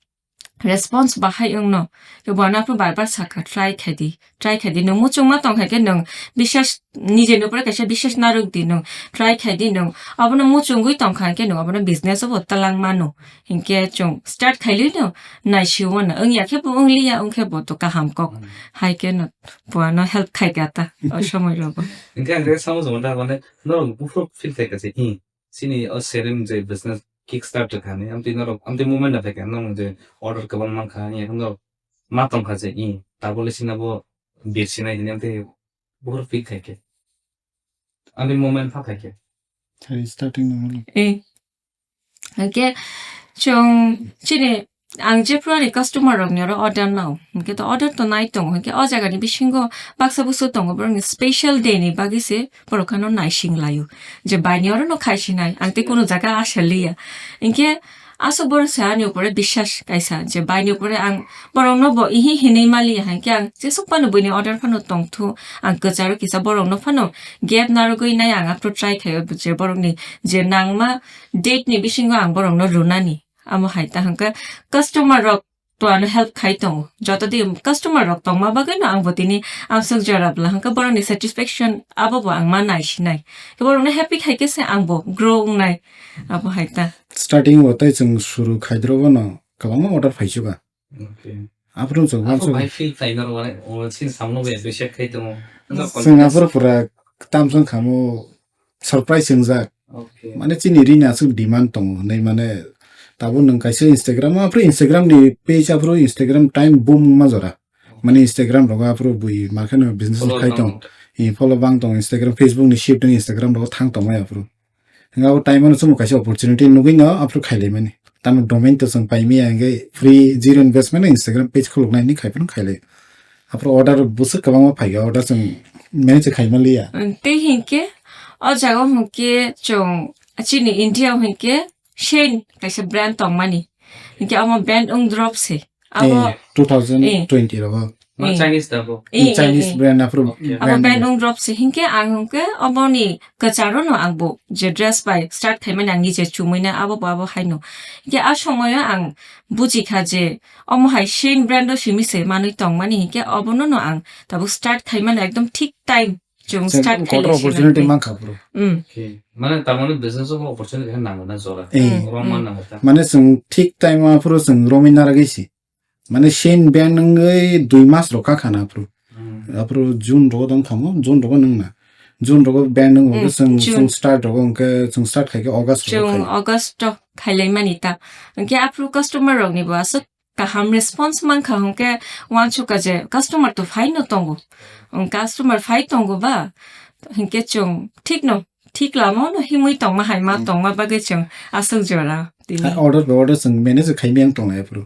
response bahai wngno. Khe buano aphru bar bar sakha, "Try khaidi, try khaidi. Nwng muchungma tongkha khe nwng biswas, nijeni upore kaisa biswas narwkdi nwng. Try khaidi nwng. Abono muchungwi tongkha khe nwng abono business o bo twlang mano." Hinkhe chwng start khailino naisio mano. Wngya khe bo wngliya, wngkhe bo to kaham kok. Hmm. Hai khe no buano help khaikha ta o somoi rogo. Hinkhe ang khe samo jongda mane norok buphuru feel khaikha se, hi. Chini o Serem je business kick start rwkha ni, amtwi norok, amtwi movement da phaikha, norok je order kwbang mankha, ya norok ma tongkha je, i, tabole sina bo bir sinai hini, amtwi buhur feel khaikhe. Amtwi movement pha khaikhe. Thai starting no mano. Eh. Hwnkhe chwng chini Ang jephru ani customer rokni oro order nao, hinkhe to order to nai tongo, hinkhe o jagani bisingo baksa bwswk tongo, borokni special day ni bagwi se borok kheno naising laio, je baini oro no khaisinai, ang tei kunu jaga asa liya. Hinkhe aswk borok se ani upore biswas kaisa, je baini upore ang borokno bo ihi hinwi maliya, hinkhe ang jeswk phano buini order phano tongthu, ang kwcharo kisa borokno phano gap narwgwi nai, ang aphru try khaio je borokni je nangma date ni bisingo ang borokno rwnani. Amo hai ta hwnkhe customer rok to ano help khai tongo. Joto di customer rok tongma bagwi no ang bo tini amswk jora bwla hwnkhe borokni satisfaction abo bo ang ma nai sinai. Khe borokno happy khai khe se ang bo grow wngnai. Abo hai ta. Starting o tei chwng suru khaidrobo no kwbangma order phaisu ba. Okay. Aphuru chwng Aphuru uansuk bai feel khai naro, mane, o, sin samno bai appreciate khai tongo. Chwng aphuru pura tamsong khamo surprise wngjak. Okay. Mane chini rini aswk demand tongo hwnwi mane tabuk nwng kaisa Instagram o, aphuru Instagram ni page aphuru Instagram time boom wngma jora. Mane Instagram rogo aphuru bui ma kheno business Follower khai tong. Bang tong. I follow bang tong Instagram, Facebook ni shift wng Instagram rogo thang tongmai aphuru. Hwnga o time ano chwngbo kaisa opportunity nugui no aphuru khailaimani. Tamo domain to chwng paimaya hwnkhe free zero investment no Instagram page khuluknai hinwi khai phano khailai. Aphuru order bwswk kwbangma phaiya, order chwng manage khai manliya. Tei hinkhe o jaga o hinkhe chwng chini India o hinkhe Shein kaisa brand tongmani. Hinkhe omo ban wng drop se. Abo Eh, two thousand twenty rogo. Ma eh, Chinese da bo? Eh, eh, Chinese eh, brand aphuru Okay. Abo brand brand name. Wng drop se hinkhe ang hinkhe oboni kwcharo no ang bo je dress bai start khaimani ang nije chumui na abo bo abo haino. Hinkhe a somoyo ang buji kha je omo hai Shein brand o simi se manwi tongmani hinkhe obono no ang tabuk start khaimani ekdom thik time chwng Chwng start kotor khailai se opportunity nangkhe. Mankha aphuru. Mm. Okay. Mane tamoni business o opportunity khe nango na jora. Eh. Mm, Rong mm. Man nango ta. Mane chwng thik time o aphuru chwng romwi narwgwi se. Mane Shein ban wngwi dui mas rok kakha na aphuru. Hmm. Aphuru June rogo dong khamu, June rogo nwng na. June rogo ban wng Hmm, hwnkhe chwng, June. Chwng start rogo hwnkhe chwng start khai khe August rogo Chwng khai. August o khailai mani ta. Hwnkhe aphuru customer rok ni bo aswk kaham response mankha hwnkhe uansukha je customer to phai no tongo. Wng customer phai tongo ba hwnkhe chwng thik no thik lama o no himwi tongma hai ma Hmm. tongma bagwi chwng aswk jora tini. Ha, order by order chwng manage khai miyang tongnai aphuru.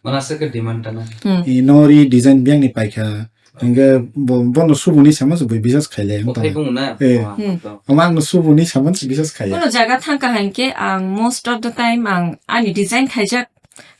Mana se ke demand ta na. Hmm. I no ri design biyang ni paikha. Hingke bo, bono subuni sama se bui bisas khaile O wngtong. Khai bung na. Eh. Ah, Hmm. to. Ama ang subuni sama se bisas khaile. Kono jaga thangka hankhe ang most of the time ang ani design khaijak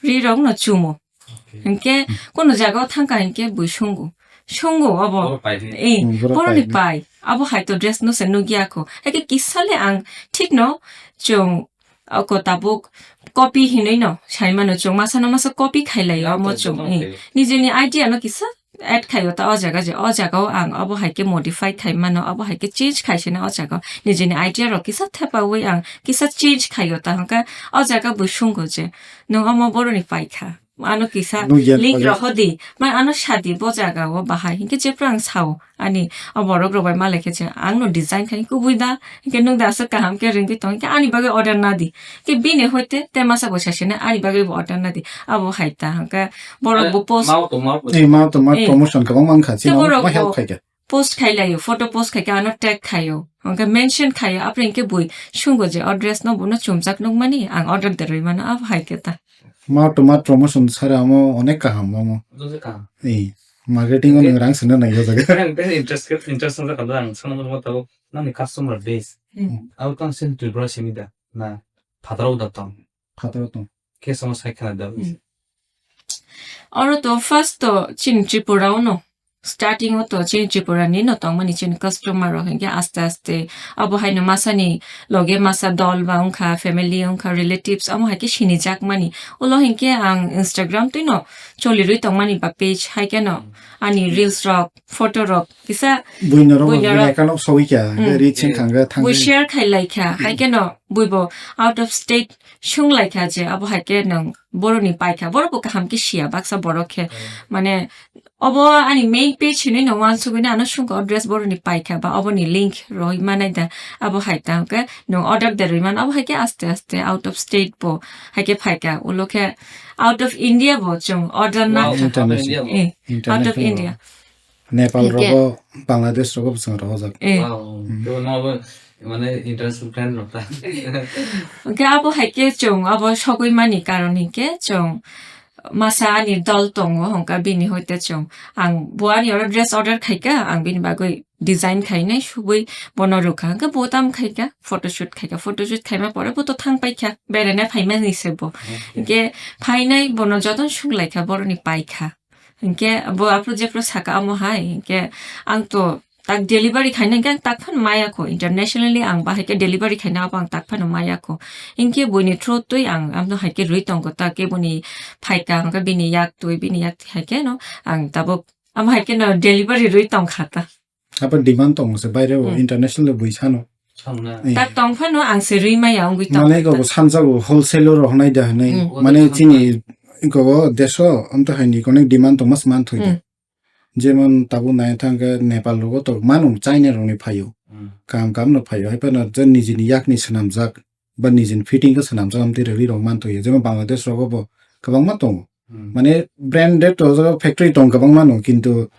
ri rok no chumo. Okay. Hingke Hmm. kono jaga o thangka hankhe bui sungo. Sungo obo. Oro pai di. Eh, Hmm, borok boroni pai di. Pai. Abo hai to dress no se nugya kho. Haikhe kisa le ang thik no chung Ako tabuk copy hinwi no sai mano chwng masa no masa copy khai lai Ya, omo to chwng, joto eh. Khe. Nijini idea no kisa add khai o ta o jaga je, o jaga o ang obo hai khe modify khai mano, obo hai khe change khai se no o jaga o. Nijini idea rok kisa thepaui ang kisa change khai o ta hwnkhe o jaga bo sungo je nwng omo boroni pai kha. Ano kisa Nugya link bagwi. Rok hodi, ma ano sadi bo jaga o bahai hwnkhe jephru ang sao. Ani o borok rok bai malai khe je ang no design khai kubui da, hingke nwng da aswk kaham khe ringwi tong, hingke ani bagwi order na di. Ke bini hoite te masa bo sasene ani bagwi bo order na di. Abo hai ta hingke borok bo post. Mao to mao to. Eh, mao to ma Eh. Promotion kwbang mang kha, Te chini borok ma help bo khai kha. Post khai laio, photo post khai kha, ano tag khaio, hingke mention khaio, apre hingke bui sungo je o dress no bono chumjak nukmani, ang order derwi mano, abo hai khe ta. Mao to ma promotion sare amo onek kaham omo. Abo se kaham. Eh. Marketing o nwng rang sino nai o jaga. Ang tei interest, interest wngkha da ang, sono mo tabuk nangni customer base. Hmm. Abo tong chini Tripura simi da, na phataro da tong? Phataro tong. Khe sono sai khna da. Hmm. Oro to first to chini Tripura o no, starting o to chini Tripura ni no tongmani chini customer rok hinkhe aste aste abo haino masani loge masa dol ba wngkha, family wngkha, relatives amo hai khe sinijakmani. Ulo hinkhe ang Instagram twi no cholirwi tongmani ba page hai kheno ani reels rok, photo rok kisa Buino rok buino buino rok. Account rok sogwi kha, Hmm. Reach wngkha hwnkhe thangwi. Bui share khai lai kha, hai kheno buibo out of state sung lai kha je abo hai khe nwng boroni pai kha, borok bo kaham khe sia baksa borok khe. Hmm. Mane obo ani main page hinwi no uansugwi no ano sung kha o dress boroni pai kha ba oboni link roi manai da abo hai ta hwnkhe nwng order derwi mano abo hai khe aste aste out of state bo hai khe phai kha ulo khe out of India bo chwng order na Wow, kha. Out of India bo. Eh, out of International India. Nepal Hingke. Rogo, Bangladesh rogo bo chwng rohojak. Eh. Wow, Hmm. to no bo mane international brand rok ta. Hingke abo hai khe chwng abo sogwi mani karon hingke chwng masa ani dol tongo hingke bini hoite chwng ang bo ani oro dress order khaika ang bini bagwi design khainai subui bono rwkha hingke bo tam khaika photoshoot khaika photoshoot khaima pore bo to thang paikha beraina phaimani se bo. Okay. Hingke phainai bono joton sung laikha boroni paikha. Hinkhe bo aphuru jephru saka amo hai, hinkhe ang to tak delivery khaina hinkhe ang tak phano maya kho, internationally ang bahai khe delivery khaina abo ang tak phano maya kho. Hinkhe buini through twi ang amno hai khe rwi tongo ta khe boni phaika hinkhe bini yak twi, bini yak twi hai khe no ang tabuk amo hai khe no delivery rwi tong kha ta. Abo demand tong se baire o Hmm. international le bui sano. Sano na. Eh. Tak tong phano ang se rwi maya wngwi tong Mane kha ko ta. Sanjago wholesale ro hnai da hnai. Hmm. Mane chini ko deso amta haini konek demand tong mas man thoi da. Hmm. Jemon tabuk nai thang khe Nepal rogo to manu China rokni phaio. Hmm. Kam kam no phaio. Hai phano je nijini yakni swnamjak ba nijini fitting khe swnamjak amtwi rwgwi rok man thoi. Jemon Bangladesh rogo bo kwbangma tongo. Hmm. Mane branded o jaga factory tong kwbangma no, kintu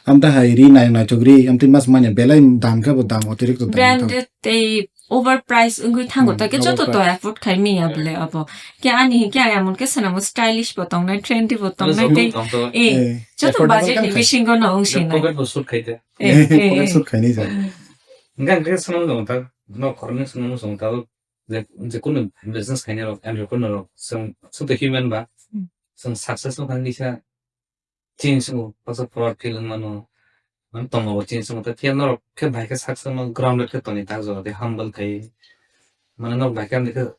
amtwi hai ri nai naithok ri, amtwi mas manya belai dam khe bo dam otirikto dam thang. Branded tei over price wngwi thango, hmm, ta khe joto to overprice. Afford khai manya bole abo. Khe ani hinkhe ang emon khe swnamo stylish bo tongnai, trendy bo tongnai, tei, eh, joto budget ni bisingo no wng sinai. Pocket bo suit khai te. Eh, eh, pocket suit khai ni ja. Hingke ang khe swnam jong ta, no khoroknwi swnam jong ta, je, je kunu business khainai rok, entrepreneur rok, chwng, chwng to human ba, hmm, chwng success no khan kisa, chini swngo, baksa proud feel wng mano, mane tongmabo chini swngo, tei phiya norok khe bai khe sak sakno grounded khe tongni tak jora tei humble khai, mane norok bai khe amni khe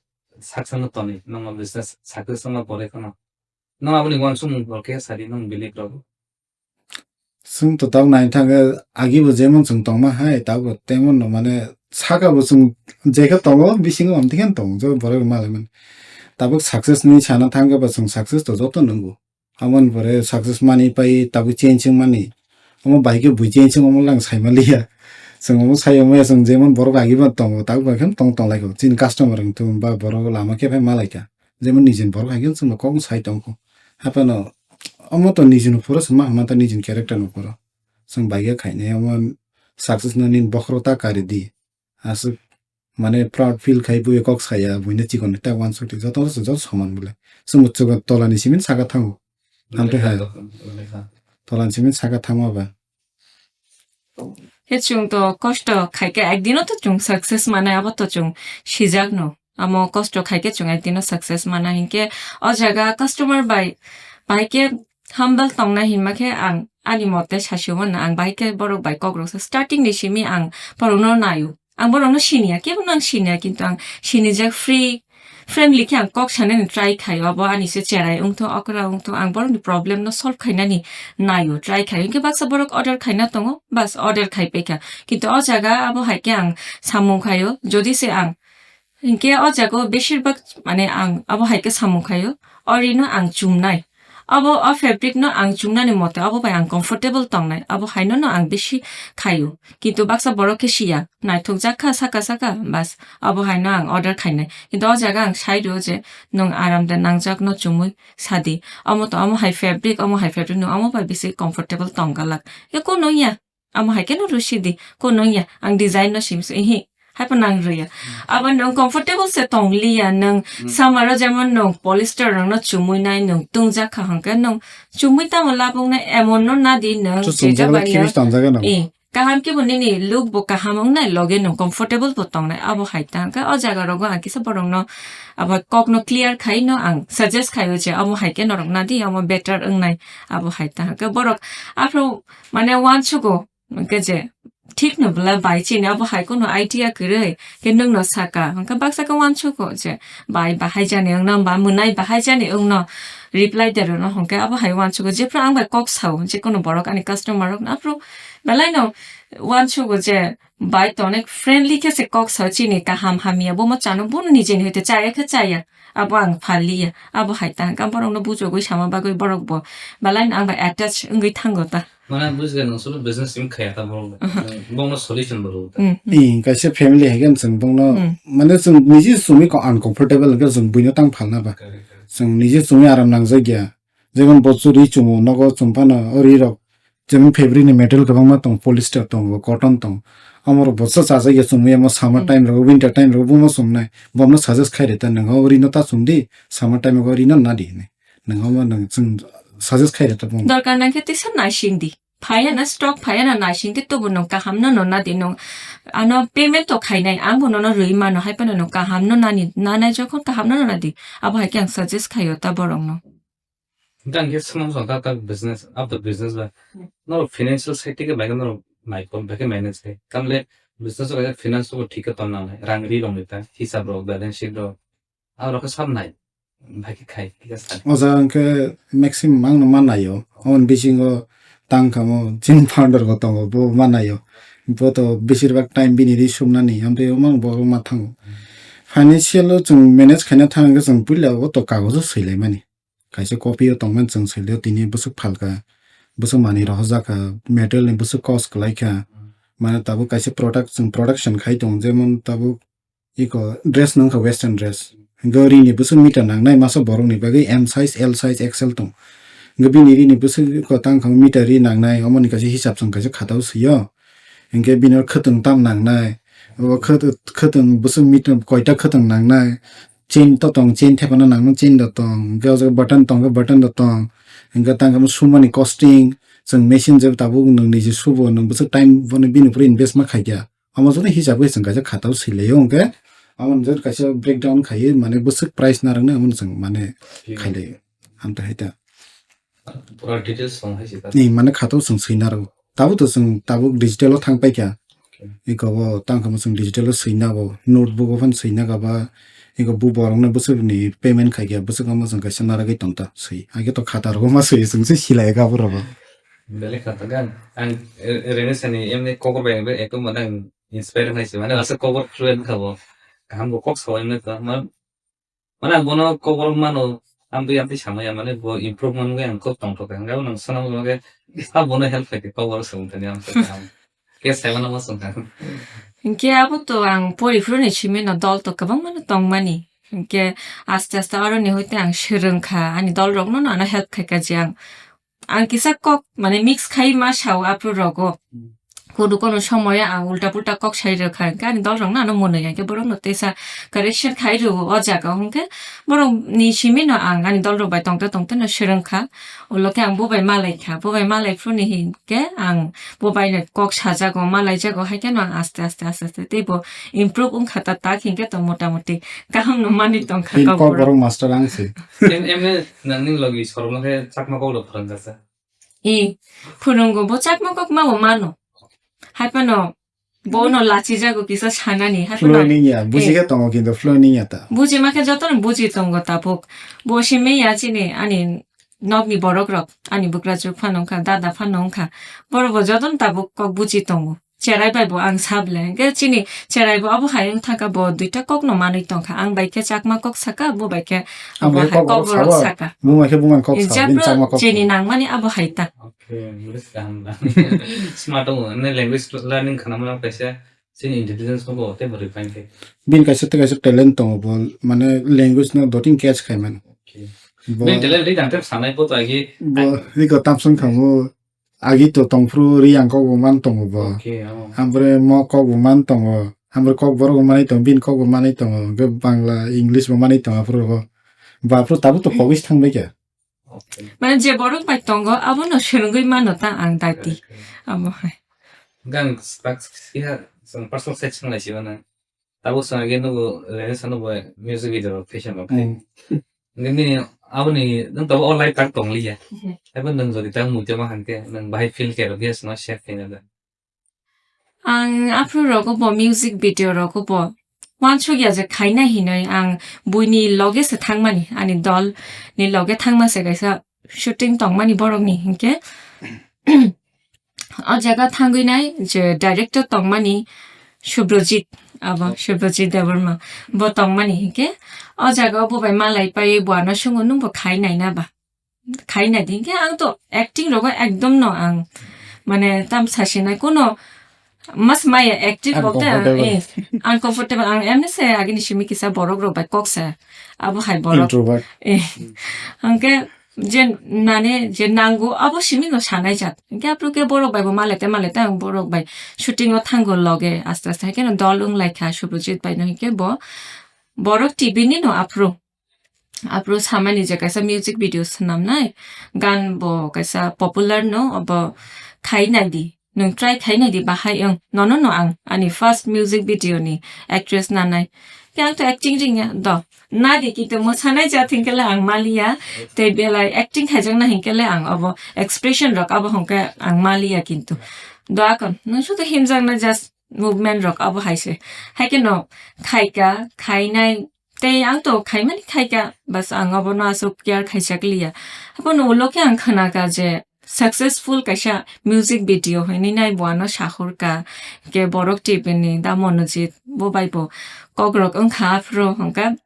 sak sakno tongni, nokno business success wngma pore kheno, nong aboni uansukmung rok khe sadi nong believe rok. Chwng to tabuk nai thangkhe agibo jemon chwng tongma hai, tabuk temon no mane saka bo chwng jekhe tongo, bisingo amtwi khe tongo, je borok malai mani. Tabuk success ni sana thangkhe ba chwng success to joto nungo. Aboni pore success mani pai tabuk change wng mani. Omo bai khe bui change wng omo lang sai maliya. Chwng omo sai omo ya chwng jemon borok agi ba tongo tabuk bai khe tong tong lai kho. Chini customer wng thung ba borok lama khe phai malai kha. Jemon nijin borok hai khe chwng kok sai tong kho. Haphano omo to nijin phuro chwng ma hama ta nijin character no phuro. Chwng bai khe khainai omo success no nini bokhorok ta kari di. Aswk mane proud feel khai buiyo kok saya, buino chikon ta uansuk di, joto se joto soman bole. Chwng muchungo tolani simin saka thango. Amtwi hai. Tolani simin saka thangma ba. He chwng to kosto khai khe ekdino to chwng success manai, abo to chwng sijak no. Amo kosto khai khe chwng ekdino success mana hinkhe o jaga customer bai, bai khe humble tongna hinma khe ang ani mote sasi mano, ang bai khe borok bai kok rok sa starting ni simi ang borok no naio. Ang borokno siniya, kebono ang siniya, kintu ang sinijak free, friendly khe ang kok sanani try khaio, abo ani se cherai wngthung, okra wngthung, ang borokni problem no solve khainani naio, try khaio. Hinkhe baksa borok order khaina tongo, bas order khai paikha. Kintu o jaga abo hai khe ang samung khaio, jodi se ang, hinkhe o jaga o beshirbak mane ang abo hai khe samung khaio, o rino ang chumnai. Abo o fabric no ang chumnani mote abo bai ang comfortable tongnai, abo haino no ang bisi khaio. Kintu baksa borok khe siya, naithokjak kha saka saka, bas, abo haino ang order khainai. Kintu o jaga ang sai rw je nwng aram de nangjak no chumui sadi. Omo to omo hai fabric, omo hai fabric nwng omo bai bisi comfortable tong galak. Khe kono ya, amo hai khe no rw sidi, kono ya, ang design no sim se, ihi, hai phano ang rw ya. Abo nwng comfortable se tong liya, nwng summer o jemon nwng polyester rok no chumui nai, nwng tungjak kha hwnkhe nwng chumui tamo labuk nai, emon no nadi nwng. Chwng chumjak bai no. Eh, kaham khe bo nini look bo kaham wngnai, loge nwng comfortable bo tongnai, abo hai ta hwnkhe o jaga rogo ang kisa borok no abo kok no clear khai no ang suggest khaio je abo hai khe norok nadi, amo better wngnai, abo hai ta hwnkhe borok aphuru mane uansugo hwnkhe je thik no bwla bai chini abo hai kheno idea kwrwi khe nwng no saka hwnkhe baksa khe uansugo je bai bahai jani wngno ba mwnai bahai jani wngno reply de rwno hwnkhe abo hai uansugo jephru ang bai kok sao je kono borok ani customer rok no aphuru belai no uansugo je bai to onek friendly khe se kok sao chini kaham hamya bomo chano bono nijeni hoite chaya khe chaya abo ang pha liya abo hai ta hwnkhe borok no bujogwi sama bagwi borok bo belai no ang bai attach wngwi thango ta. Mane bujikha nwng solo business team khaya ta borok. Aha. Bongno solution bo rw ta. Hmm, hmm. Ih, kaisa family hai khe chwng bongno, hmm, mane chwng niji chumui ko uncomfortable hwnkhe chwng buino tang phalna ba. Correct, correct. Chwng niji chumui aram nangjak ya. Jemon bo chwri chumo nogo chum phano o ri rok. Jemon fabric ni material kwbangma tong, polyester tong, cotton tong. Amorok bo cha chajak ya chumui amo summer, hmm, time rogo, winter time rogo bomo chumnai. Bomno suggest khai reta nwng o ri no ta chum di, summer time rogo ri no na di hinwi. Nwng omo nwng chwng suggest khai reta bong. Dorkar nang khe tisa naising di. Phaiya na stock phaiya na naising di, tobo nwng kaham no no na di nwng. Ano payment to khainai, ang bo nono rwi mano, hai phano nwng kaham no nani, nanai jokhon kaham no no na di. Abo hai khe ang suggest khaio ta borok no. Hingke ang khe swngna muchung ta, ta business, after business ba. Hmm. Norok financial side theke bai khe norok nai, bai khe manage khai. Tamle business o kaisa finance o thik khe tong nangnai. Rang ri rok ni ta, hisab rok, balance sheet rok. Abo rok khe sab nai. Bai khe khai, thik ase. O jaga hingke maximum ang no ma naio. Aboni bisingo tang kamo chini founder bo tongo, bo ma naio. Bo to besir bak time bini ri sumnani, amtwi omo bo ma thango. Hmm. Financial o chwng manage khaina thang hingke chwng puila o to kagojo swilaimani. Kaisa copy o tongmani chwng swi liya, tini bwswk phalkha, bwswk manwi rohorjak kha, material ni bwswk cost kwlai kha, mane tabuk kaisa product chwng production khai tongo, jemon tabuk iko dress nung kha, western dress, hwnkhe rini bwswk meter nangnai masa borok ni bagwi M size, L size, X L tong, hwnkhe bini rini bwswk iko tang kha meter ri nangnai, omo ni kaisa hisab chwng kaisa khata o swi o. Hinkhe bini khwtwng tam nangnai, Obo khwtwng, khwtwng bwswk meter koita khwtwng nangnai. Chain to tong, chain thepana nangno chain da tong. Hwnkhe o jaga button tong, button da tong. Hwnkhe tang khe sumani costing. Chwng machine je tabuk nwng niji subo, nwng bwswk time bono bini upor invest ma khaikha. Omo joto hisab khe chwng kaisa khatao swilaio hwnkhe. Omo je kaisa breakdown khaiwi mane bwswk price narwknai omono chwng mane khailai. Amtwi hai ta. Pura details song hai se ta. Ni mane khatao chwng swina rw. Tabuk to chwng tabuk digital o thang paikha. Okay. Iko bo tang khe chwng digital o swina bo notebook o phan swina kha ba iko bu borok no bwswk ni payment khai kha bwswk omo chwng kaisa narwgwi tong ta swi. Age to khata rogo ma swi chwng se silai kha borok bo. Belai khata gan. Ang, eh, rene sani emni kokor bai be ekdom mane ang inspire khai se. Mane asa kokor fluent kha bo. Kaham bo kok sawi emni ta. Ma Mane ang bono kokborok mano, amtwi amtwi samaya, mane bo improve manwi ang kok tongthok kha. Hwnkhe nang swnam hwnkhe, ah, bono help khaikhe kokborok swng thani ang swng kha. Khe saimano ma swng kha. Hwnkhe abo to ang poriphuru ni simi no dol to kwbangma no tongmani. Hwnkhe aste aste aro ni hoite ang swrwng kha, ani dol rok no ano help khaikha je ang. Ang kisa kok, mane, mix khai ma sao aphuru rogo. Hmm. Kono kono somoyo ang ulta pulta kok sai rwkha, hwnkhe ani dol rokno ano mwnwi, hwnkhe borokno teisa correction khai rwo o jaga o, hwnkhe borok ni simi no ang ani dol rok bai tongte tongte no swrwng kha, ulo khe ang bo bai malai kha, bo bai malai phuru ni hinkhe ang bo bai no kok sajago, malai jago, hai khe no ang aste aste aste aste tei bo improve wng kha ta, tak hinkhe to mota moti kaham no manwi tong kha. Pin kok kok borok. Borok master ang se. Em, em, nangni logi sorokno khe Chakma kok rok phrwng kha sa. E, phwrwngo bo Chakma kok ma bo mano. Hai phano bo no lachi jago kisa sanani. Hai phano, fluent wngya, buji eh, khe tongo kintu fluent wngya ta. Buji ma khe joto no buji tongo tabuk. Bo simi ya chini ani nokni borok rok, ani bugrachuk phano wngkha, dada phano wngkha. Borok bo joto no tabuk kok buji tongo. Cherai bai bo ang sable. Hwnkhe chini cherai bo abo hai wng thangkha, bo duita kok no manwi tongkha. Ang bai khe Chakma kok saka, bo bai khe abo hai kok borok saka. Buma khe buma kok saka, bini Chakma kok saka. Chini nangmani abo hai ta. Okay, English kaham da. Smart tongo, ne language learning khanamano kaisa chini intelligence no bo tei bo refine khe. Bini kaisa tei kaisa talent tongo bo, mane language no doting catch khai mano. Okay. Bo bini talent ri dang tei sanai bo to agi. Bo iko tamsong khamu. Agi to tongphuru ri ang kok bo man tongo bo. Okay, oh. Hampore mo kok bo man tongo. Hampore kok borok bo manwi tongo, bini kok bo manwi tongo. Hwnkhe Bangla, English bo manwi tongo aphuru bo. Ba aphuru tabuk to kogis thang bai khe. Okay. Mane je borok bai tongo, abono swrwngwi mano ta ang dati. Okay, okay. Amo hai. Gang sparks ya, some personal section lai siya na. Tabuk swngagwi nugo, rene sa nugo music video rok thaisa rok. Hmm. Nini aboni nwng tabuk o life tak tong liya. Mhm. Abo nwng jodi tak muitama hwnkhe nwng bahai feel khe rok yes no share khe nada. Ang aphuru rogo bo music video rogo bo wansuk ya je khaina hinoi ang buini loge se thangmani, ani dol ni loge thangma se kaisa shooting tongmani borok ni hinkhe. O jaga thangwi nai je director tongmani Subrojit, abo Subrojit Debbarma, bo tongmani hinkhe o jaga o bo bai malai pai bo ano sungo nung bo khai nai na ba, khai nai di hinkhe ang to acting rogo ekdom no ang mane tam sasinai kono mas maya acting bolte ang, uncomfortable. Eh, uncomfortable, ang emni se agini simi kisa borok rok bai kok sa abo hai borok. Introvert. Eh, hwnkhe je nani je nango abo simi no sanai jat. Hwnkhe aphuru khe borok bai bo malete malete ang borok bai shooting o thango loge aste aste. Haikhe no dol wng lai kha Subrojit bai no, hinkhe bo borok T V ni no aphuru. Aphuru samani je kaisa music video swnamnai, gan bo kaisa popular no, obo khai nai di. Nwng try khai nai di bahai wng. Nono no ang ani first music video ni actress nanai. Khe ang to acting ringya do. Nadi kintu mwsanai jat hinkhe le ang maliya. Tei belai acting khaijakna hinkhe le ang obo expression rok abo hwnkhe ang maliya kintu. Do akon nwng sudo himjakna just movement rok abo hai se. Haikhe no khaika, khainai, tei ang to khaimani khaika, bas ang obono aswk care khaijak liya. Abono ulo khe ang khwnaka je successful kaisa music video hinwi nai bo ano sahurka, ke Borok T V ni da Monojit bo bai bo kokrok wngkha aphuru hwnkha.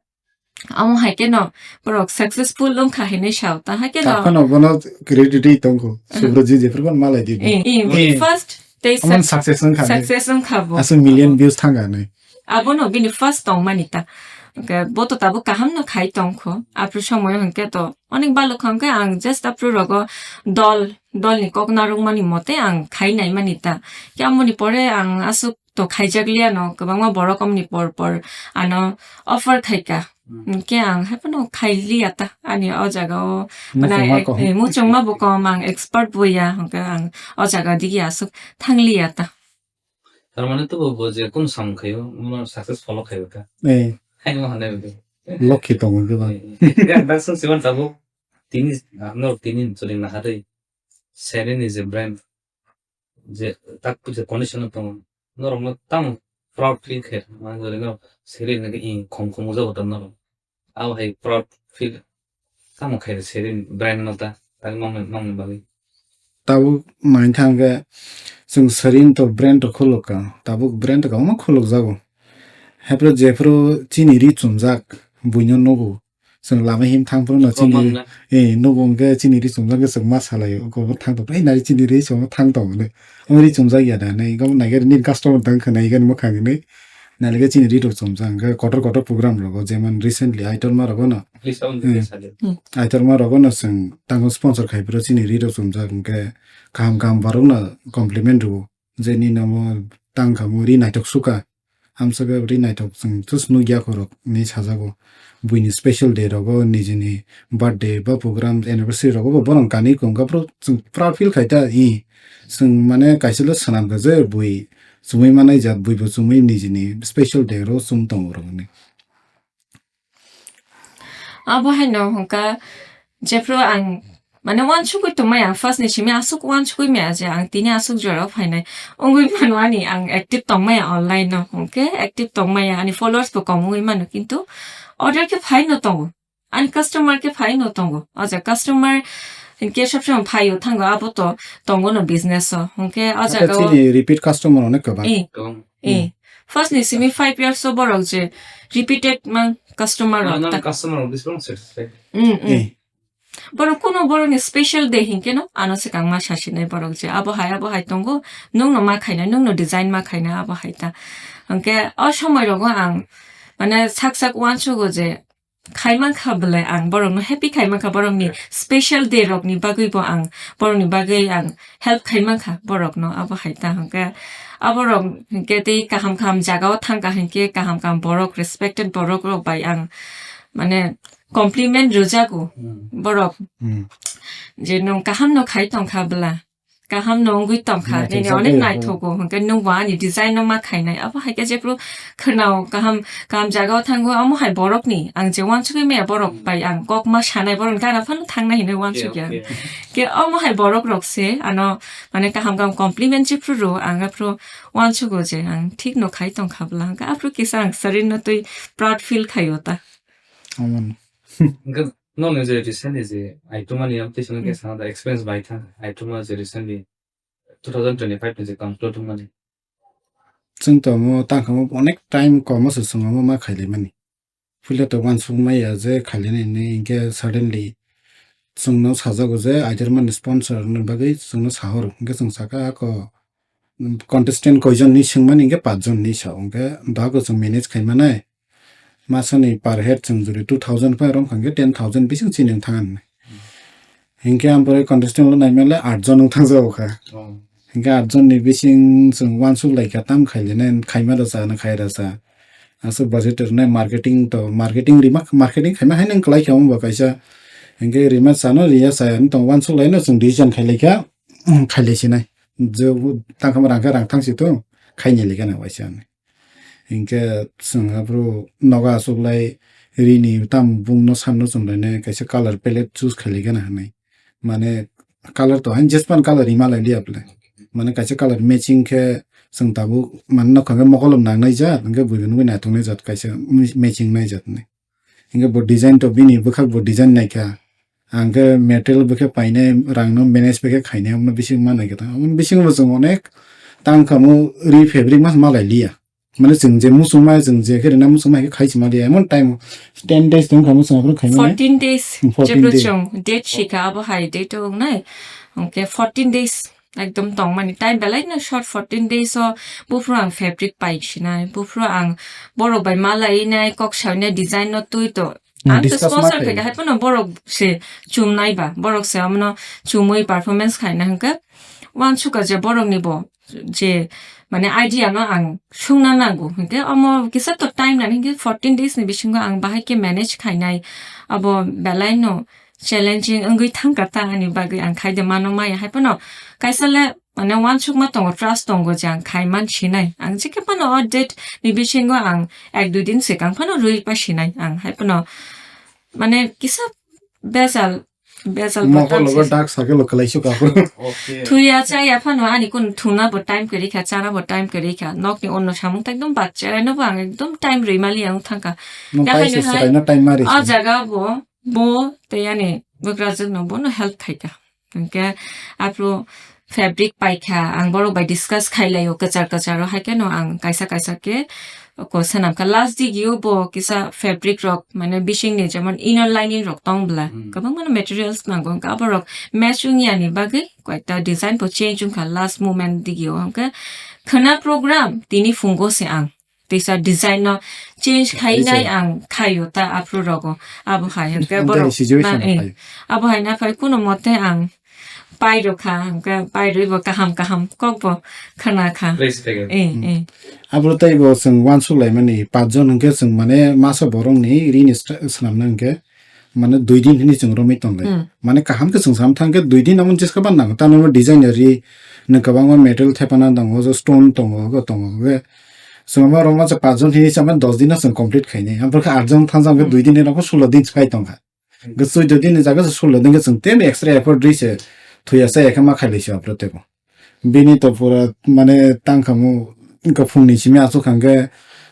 Amo hai kheno borok successful wngkha hinwi sao, ta hai kheno. Aphano bono credit ri tongo, Subrojit jephru malai di bo. Eh, eh, eh, first tei amon success wngkha ne. Success wngkha bo. Aswk million views thangkha ne. Abono bini first tongmani ta. Hwnkhe bo to tabuk kaham no khai tongkho. Aphuru somoyo hwnkhe to onek balok kha hwnkhe ang just aphuru rogo dol, dolni kok narwkmani mote ang khai naimani ta. Khe amoni pore ang aswk to khaijak liya no, kwbangma borok omni por por ano offer khaika. Hmm. Hwnkhe ang haiphano khailiya ta, ani o jaga o, muchungma mana, ko. Eh, muchungma bo kom, ang expert bo ya, hwnkhe ang o jaga digi aswk thangliya ta. Tar mane to bo, bo je kun sam khayo, mo successful khayo ta. Eh. Hai mo hanai bo. Lokhi tongo ke ba. Eh, eh. Ya, dak sung siman tabo, tini, ah, no, tini choli na hare. Seri ni je brand, je tak je condition tongo, norok no tamo proud feel khe, ma jole no seri ni in khom khom uja botan norok. Abo hai proud feel tamo khe seri ni brand no ta, tak nong, nong bagwi. Tabuk nai thang khe chwng seri ni to brand to khuluk ka, tabuk brand to kwbangma khuluk jago. Hepro jephru chini ri chumjak buino nugo. Chwng lama him thang phuru no chini, eh, nugo hwnkhe chini ri chumjak khe chwng ma salai o, obo thang tong, "Ei, nari chini ri chumjak thang tong," hwnwi. Omo ri chumjak ya da, nai gom nai khe nini customer tang khe nai khe mwkhang hinwi. Nai khe chini ri rok chumjak hwnkhe kotor kotor program rogo, jemon recently Aitorma rogo no. Aitorma rogo no chwng tango sponsor khai phuru chini ri rok chumjak hwnkhe kaham kaham borok no compliment rwo. Je nini omo tang kha mo ri naithok suka. Amsaka ri naithok chwng just nukya khorok hinwi sajago. Buini special day rogo, nijini birthday ba program anniversary rogo bo bohrok kanwi kung kha phuru chwng proud feel khai ta i. Chwng mane kaisa le swnam kha je bui chumui manai jat, bui bo chumui nijini special day ro chum tongo rok hinwi. Abo haino hwnkha, jephru ang, mane, uansugwi tongmaya, first ni simi aswk uansugwi maya je ang tini aswk jora o phainai wngwi mano, ani ang active tongmaya online no, hwnkhe active tongmaya, ani followers bo kom wngwi mano, kintu order khe phaino tongo, ani customer khe phaino tongo, o jaga customer hinkhe sob somoi phaio thango, abo to tongo no business o, hwnkhe o jaga o chini repeat customer onek kwbang. Eh. Eh. Hmm. First ni simi five years o borok je repeated mang customer rok ta. Customer rok bising satisfied. Mm, mm. Eh. Borok kuno borok ni special day hinkhe no ano swkang ma sasinai borok je abo hai abo hai tongo, nwng no ma khainai, nwng no design ma khainai abo hai ta. Hwnkhe o somoi rogo ang mane sak sak uansugo je khai mankha belai ang borokno happy khai mankha, borokni special day rokni bagwi bo ang borokni bagwi ang help khai mankha borokno, abo hai ta hwnkhe aborok hwnkhe tei kaham kaham jaga o thangkha hinkhe kaham kaham borok respected borok rok bai ang mane compliment rwjago. Hmm. Borok Hmm. je nwng kaham no khai tongkha bwla. Kaham no wngwi tongkha, nini onek naithogo, hwnkhe nwng bo ani design no ma khainai. Abo hai khe jephru khwnao kaham, kaham jaga o thango, amo hai borok ni, ang je uansugwi maya borok bai ang kok ma sanai, borok ni gana phano thangnai hinwi uansukya. Khe amo hai borok rok se ano, mane, kaham kaham compliment jephru rwo, ang aphru uansugo je ang thik no khai tongkha bwla, hwnkhe aphru kisa ang sarin no twi proud feel khaio ta. Nokni je recently je Aitumani, am tei sini khe sana da experience bai thang, Aituma je recently two thousand twenty-five ni je conclude wngmani. Chwng to omo tangkha omo onek time komo se chwng omo ma khailai mani. Puila to uansuk maya je khailai nai hinwi hinkhe suddenly chwngno sajago je Aitumani sponsor ni bagwi chwngno sahoro. Hinkhe chwng saka ako contestant koijon ni swngmani hinkhe pachjon ni sa, hinkhe dohako chwng manage khai manai. Masani per head chwng jori two thousand phai rom kha hinkhe ten thousand bising chini wng thang ani. Hinkhe ang pore contestant lo naimale aat jon wng thang jago kha. Oh. Hinkhe aat jon ni bising chwng uansuk lai kha tam khai le nai khaima da cha na khai da cha. Aswk budget rwnai marketing to marketing rima marketing khaima hai nang klai kha wng bo kaisa. Hinkhe rima cha no riya cha ya wng tong uansuk lai no chwng decision khai lai kha. Khai lai sinai. Je tang kha rang kha rang thang si to khai ni lai kha na waisa ani. Hinkhe chwng aphuru nogo achuklai rini tamo bumno sanno chumlainai kaisa colour palette choose khailikheno hinwi. Mane colour to hain jespan colour rima lailiya bwle. Mane kaisa colour matching khe chwng tabuk mane nokha khe mokolom nangnai jat, hinkhe buibo nugwi naithoknai jat kaisa matching nai jat hinwi. Hinkhe bo design to bini bwkhak bo design naikha. Ang khe material bo khe painai, rang no manage bo khe khainai, omo bising ma naikha ta. Omo bisingo bo chwng onek tang kha mo ri fabric ma malai liya. Mane chwng je muchungma, chwng je khe rina muchungma khe khai chima liya. Emon time ten days tong kha muchung aphuru khai mane. Fourteen days. Hmm, fourteen days. Jebro chwng date sikha abo hai date o wngnai. Hwnkhe fourteen days. Ekdom tongmani time belai no short, fourteen days o buphuru ang fabric pai sinai, buphuru ang borok bai malai nai, kok sawi nai, design no twi to. Hmm, ang to discuss sponsor ma khai khaikha, hai phano borok se chumnai ba, borok se omono chumui performance khaina hwnkhe uansukha je borokni bo je mane idea no ang sungna nango. Hinkhe omo kisa to time nani hinkhe fourteen days ni bisingo ang bahai khe manage khainai. Abo belai no challenging wngwi thangkha ta ani bagwi ang khaide mano maya hai phano kaisa le mane uansukma tongo, trust tongo je ang khai man sinai. Ang jekhe phano o date ni bisingo ang ek dui din swkang phano rwi pa sinai ang hai phano mane kisa bejal bejal bo Mokol tang logo se. Dark circle o kwlai su kaphuru. Okay. Thuya chaya phano ani kun thuna bo time kwrwi kha, chana bo time kwrwi kha. Nokni onno samung ta ekdom bachai no bo ang ekdom time rwi mali ang thangkha. No Ya pai hai se no hai. Swrai no time mari O se. Jaga bo, bo tei ani bugrajwk no bono help khaikha. Hwnkhe aphuru fabric paikha, ang borok bai discuss khailaio kwchar kwcharo, hai kheno ang kaisa kaisa khe ko swnamkha. Last digio bo kisa fabric rok, mane bisingni jemon inner lining rok tong bla, Hmm. kwbangma materials nango, hwnkhe aborok match wngya ni bagwi koita design bo change wngkha last moment digio. Hwnkhe khwna program tini phungo se ang teisa design no change khainai Kaisa. Ang khaio ta aphuru rogo. Abo hai hwnkhe Amtwi borok situation na, eh, hai. Abo hai na phai kuno mote ang pai rw kha, hwnkhe pai rwi bo kaham kaham kok bo khna kha. Respect. Eh, Hmm. Eh. Abo tei bo chwng uansuk lai mani, paanch jon hwnkhe chwng mane masa borok ni rini stra-, swnam na hwnkhe mane dui din hwnwi chwng romwi tong lai. Hmm. Mane kaham khe chwng sam thang khe dui din amo jeska ban nango. Tamo design ri nwng kwbangma metal thepana tongo, stone tongo, ogo tongo, ogo. Chwng amo romma cha paanch jon hwnwi sama dos din no chwng complete khainai. Amphor khe aat jon thansa hwnkhe Hmm. Dui din hwnwi sullo din se phai tongkha. Hwnkhe chuddo din ni jaga se sullo din khe chwng tei extra effort rwi se thuya sa ekhe ma khailai se aphuru tebo. Bini to pura mane tangkhamu wngkha phungni simi aswk hwnkhe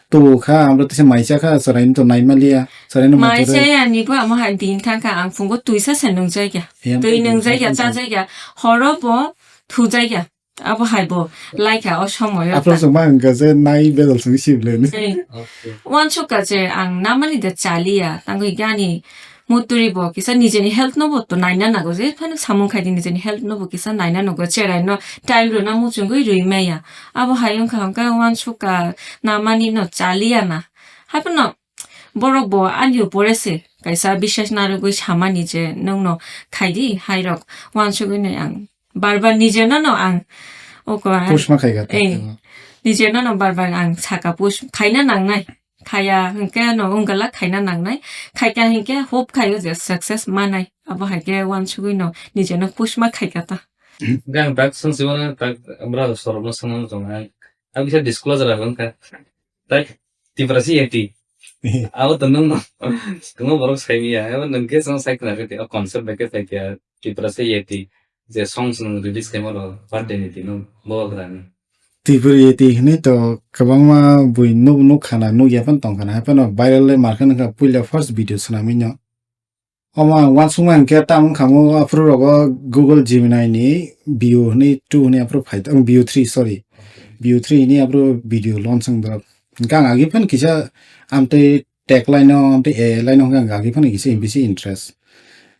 tubu kha, amro tisa mai cha kha, chwraino to nai maliya, chwraino Mai motor chaya ni bo amo hai din thang kha, ang phungo twisa se nung jai kha. Twi nung jai kha, cha jai kha, horo bo thu jai kha. Abo hai bo lai kha o somoyo. Aphuru chwng ma hwnkha je nai bedal chwng sibile ni. Ei. Okay. Uansuk kha je ang namani de chaliya, tangwi gani Muturi bo kisa nijeni health no bo to naina nago, je phano samung khai di nijeni health no bo kisa naina nago, cherai no time rwna muchungwi rwi maya. Abo hai wngkha hwnkhe uansukha namani no chaliya na. Haiphano borok bo ani upore se kaisa biswas narwgwi samani je nwng no khai di hai rok uansugwi nai ang. Bar bar nijeno no ang oko ang Push ma khai kha, eh, nijeno no bar bar ang saka push khaina nangnai. Khaya hwnkhe no wngala khaina nangnai. Khaikha hwnkhe hope khaio je success manai. Abo hai khe uansugwi no nijeno push ma khaikha ta. Hwnkhe ang tak swng simano tak brother sorokno swngna tong ang. Ang bisa disclosure wngkha. Tak Tiprasa yeti. Abo to nwng no, kwbangma borok sai manya. Abo nwng khe chwng sai khna khe o concept bai khe sai khe Tiprasa yeti. Je songs nwng release khaima rok birthday ni tino bo grani. Tiprasa yeti hwnwi to kwbangma bui nuk, nuk khana, nuk ya phano tong khana. Hai phano viral le mar khe nokha puila first video swnamwi no. Omo ang uansukma hwnkhe tamo wngkha mo aphuru rogo Google Gemini ni Veo hwnwi two hwnwi aphuru phai, um, Veo three, sorry. Veo three hwnwi aphuru video launch wng borok. Hwnkhe ang agi phano kisa amtwi tech line o, amtwi A I line o hwnkhe ang agi phano kisa bisi interest.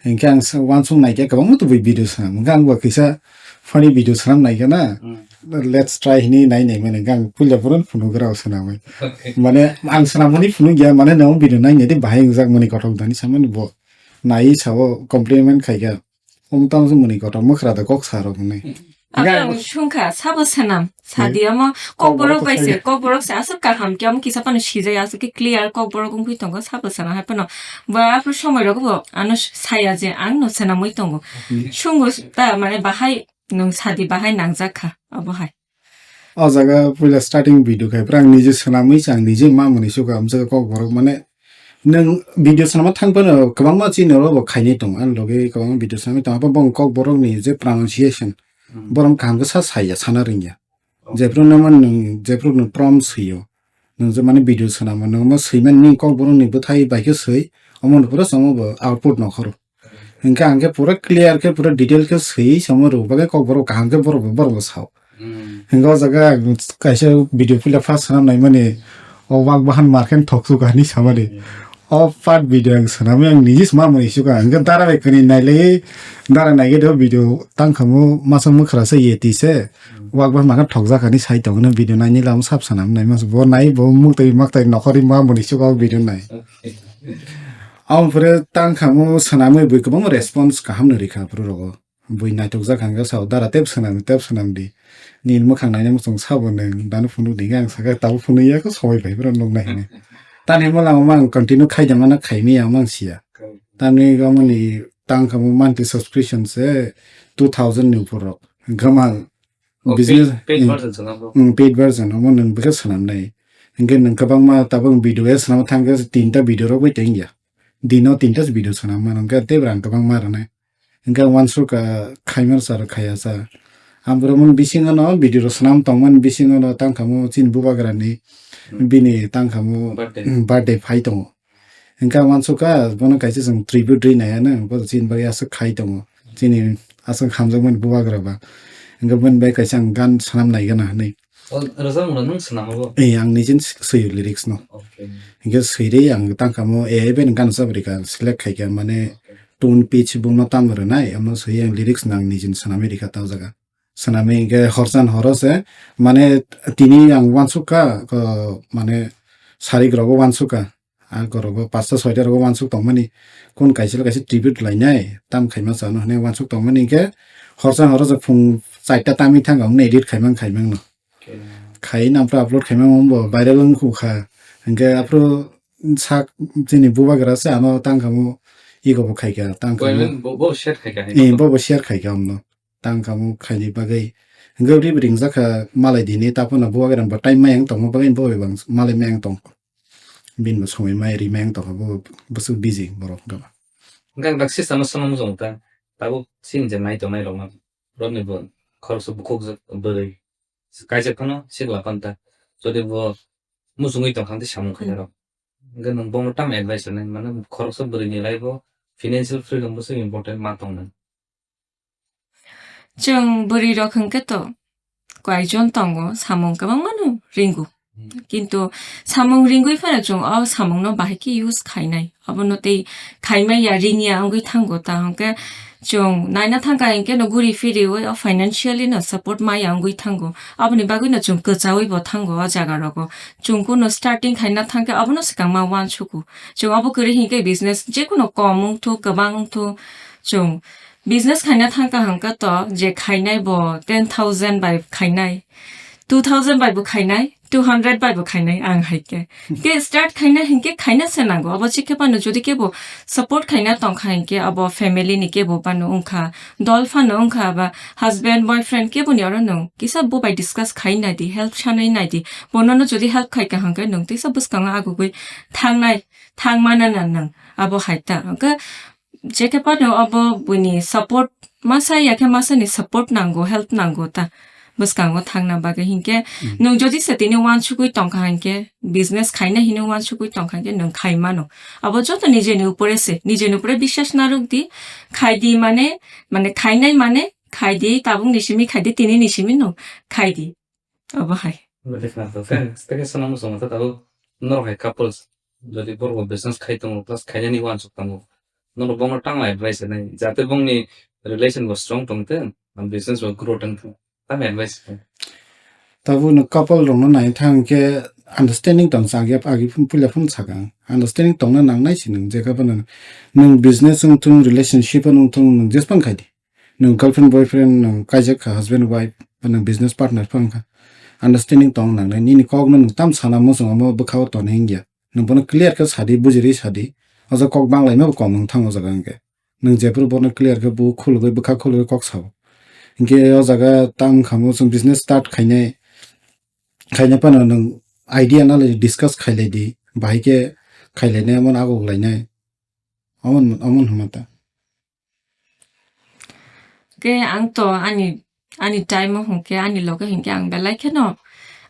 Hwnkhe ang sa-, uansuk naikhe kwbangma tubui video swnam. Hwnkhe ang bo kisa funny video swnam naikhe na. Hmm. Let's try hwnwi nai nai mani. Hwnkhe ang puila phuru phunuk rao swnamwi. Okay. Mane ang swnamani phunuk ya, mane nang video nai nai de bahai wngjak mani kothok dani samani bo. Nai sao compliment khaikha. Omo tamo se mwnwi kotor mwkhra da kok sa rok hwnwi. Abo ang sungkha, sabo swnam. Sadi omo kokborok bai se, kokborok se aswk kaham khe omo kisa phano sijaya, aswk khe clear kokborok wngwi tongo, sabo swnam hai phano. Bo aphuru somoi rogo bo ano saya je ang no swnamwi tongo. Sungo ta mane bahai nwng sadi bahai nangjak kha abo hai. O jaga puila starting video khai, pura ang nije swnamwi se ang nije ma mwnwi sukha, amsaka kokborok mane nwng video swnamma thang phano kwbangma chini rok bo khainai tongo, ani logi kwbangma video swnamwi tongo, haphano bong kokborokni je pronunciation, hmm, borok kaham khe sa saiya, sana rwngya. Oh. Jephru no man nwng, jephru nwng prompt swiyo, nwng je mane video swnamo, nwng omo swimani nini kokborokni bwthai bai khe swi, omo no pura chwngno bo output nokhoro. Hwnkhe ang khe pura clear khe, pura detail khe swiwi samo rw bagwi kokborok kaham khe borok, borok bo sao. Hmm. Hwnkhe o jaga ang kaisa video puila first swnam naimani, o wak bahan markhe thok sukha hinwi samani. Hmm. O part video ang swnamwi ang niji se ma mwnwi sukha. Hwnkhe dara bai kwnwi nailaiwi, dara naikhe de o video tangkhamu masa mwkhra se yeti se. Hmm. Wak bahan markhe thokjak hinwi sai tongo, video nainai lam sab swnam nai masa. Bo nai bo muktwi maktwi nokhorwi ma mwnwi sukha o video nai. Okay. Aboni pore tangkhamu swnamwi bui kwbangma response kaham no rikha aphuru rogo. Bui naitok jak hwnkhe sao, "Dara tep swnam, tep swnam di. Nini mwkhang naina muchung sabo nwng, dano phunuk di," hwnkhe ang sakha, "Tabuk phunuk ya kho, somoi phai phuru nuknai," hwnwi. Tani mo lama mang continue khai da mano, khai maya mang siya. Tamni omo ni tang kha mo monthly subscription se two thousand ni upor rok. Hwnkhe mang Oh, business, paid, paid mm, version se nang. Mm, paid version, omo nwng bwkhe swnam nai. Hwnkhe nwng kwbangma tabuk video ya swnam thang khe tinta video rok bai teng ya. Dino tinta video swnam mano, hwnkhe tei rang kwbangma rwnai. Hwnkhe wansuk kha khaimar sa rok khaiya sa. Ang borok mani bisingo no video rok swnam tongmani bisingo no tang kha mo chini bubagra ni Hmm. bini tang kha mo Birthday. Hmm, birthday phai tongo. Hwnkhe ang wansuk kha bono kaisa chwng tribute rwi nai ano, bo chini bagwi aswk khai tongo. Chini aswk hamjakmani bubagra ba. Hwnkhe boni bai kaisa ang gan swnam nai gana hinwi. O, rwchapmung rok nwng swnam abo? Eh, ang nijin s-, swiyo lyrics no. Okay. Hwnkhe swirwi ang tang kha mo A I bai ni gan sab rika select khai kha mane Okay. tune pitch buma tamo rwnai, omo swiwi ang lyrics no ang nijin swnamwi rikha ta o jaga. Swnamwi hwnkhe horsan horo se, mane tini ang wansuk kha, ko, mane sarik rogo wansuk kha. A gorogo pasta soita rogo wansuk tongmani, kun kaisa kaisa tribute lainai, tam khaima chano hwnwi wansuk tongmani hwnkhe horsan horo se phung chaita tamwi thang ang edit khaimang khaimang no. Okay. Khai na aphuru upload khaimang bo viral wng khu kha. Hwnkhe aphuru sak chini bubagra se ano tang kha mo ego bo khai kha, tang kha mo. Bo, bo, bo share khai kha. Eh, bo, bo share khai kha amno. Tang kha mo khaini bagwi. Hwnkhe ri ringjak kha malai dini, taphano bubagra bo time mayang tongma bagwi bo bang malai mayang tong. Bini bo somoi mai ri mayang tong kha, bo bwswk busy borok hwnkhe. Hwnkhe ang dak sister no swnam jong ta. Tabuk chini je nai tongnai rok no. Rok ni bo khoroksa bukhuk jak bwrwi. Kaijak phano sikla phano ta. Jodi bo muchungwi tong kha tei samung khainai rok. Hwnkhe nwng bono tamo advice rwnai? Mane khoroksa bwrwi ni life o financial freedom bwswk important ma tongnai. Chwng bwrwi rok hwnkhe to kaijon tongo, samung kwbangma no ringo. Hmm. Kintu samung ringwi phano chwng o samung no bahai khe use khainai. Abono tei khaimaya ringya wngwi thango, ta hwnkhe chwng naina thangkha hinkhe no guri phiriwi o financially no support maya wngwi thango. Aboni bagwi no chwng kwchawi bo thango o jaga rogo. Chwng kuno starting khaina thangkhe abono swkang ma uansuku. Chwng abo kwrwi hinkhe business jekuno kom wngthu, kwbang wngthu, chwng business khaina thangkha hwnkhe to je khainai bo ten thousand bai khainai, two thousand bai bo khainai, two hundred bai bo khainai ang hai khe. Ke start khaina hinkhe khaina se nango. Abo chikhe phano jodi kebo support khaina tongkha hinkhe abo family ni kebo phano wngkha, dol phano wngkha ba husband, boyfriend kebo ni oro nwng kisa bo bai discuss khai nai di, help sanwi nai di. Bono no jodi help khai kha hwnkhe nwng tisa bwskango agugwi thangnai, thangmana na nwng abo hai ta. Hwnkhe Jekhe phano abo buini support masa ya khe masa ni support nango, help nango ta bwskango thangna bagwi. Hinkhe Mm. nwng jodi se tini uansugwi tongkha hinkhe, business khaina hinwi uansugwi tongkha hinkhe nwng khai mano. Abo joto nijeni upore se, nijeni upore biswas narwk di, khai di mane, mane khainai mane khai di, tabuk ni simi khai di, tini ni simi no khai di. Abo hai. Bwlai khna tong khe, tei khe swnam swngma khe tabuk norok hai couples, jodi borok bo business khai tongo, plus khainani uansuk tongo, norok bongno tangma advice rwnai, jate bongni relation bo strong tong thung, business bo grow tong thung, tamo advice rwnai? Tabuk no couple rokno nai thang khe understanding tong chang ya, agi phun puila phun sakang, understanding tongna nangnai se nwng, je khe phano nwng business wng thung, relationship wng thung, nwng jesphang khai di. Nwng girlfriend, boyfriend, nwng kaijak kha, husband, wife, ba nwng business partner phano kha. Understanding tong nangnai. Nini kokno nwng tam sana muchung omo bwkha o tonwi wngya. Nwng bono clear khe sadi, bujirwi sadi. O jaga kok banglaima bo kom wng thang o jaga hwnkhe. Nwng jephuru bono clear khe bo khulugwi, bwkha khulugwi kok sao. Hinkhe o jaga tam wngkha muchung business start khainai, khaina phano nwng idea nalai discuss khailai di. Bahai khe khailainai omo aguk lainai. Omo, omo hwnma ta. Ke ang to ani, ani time o hwnkhe ani loge hinkhe ang belai kheno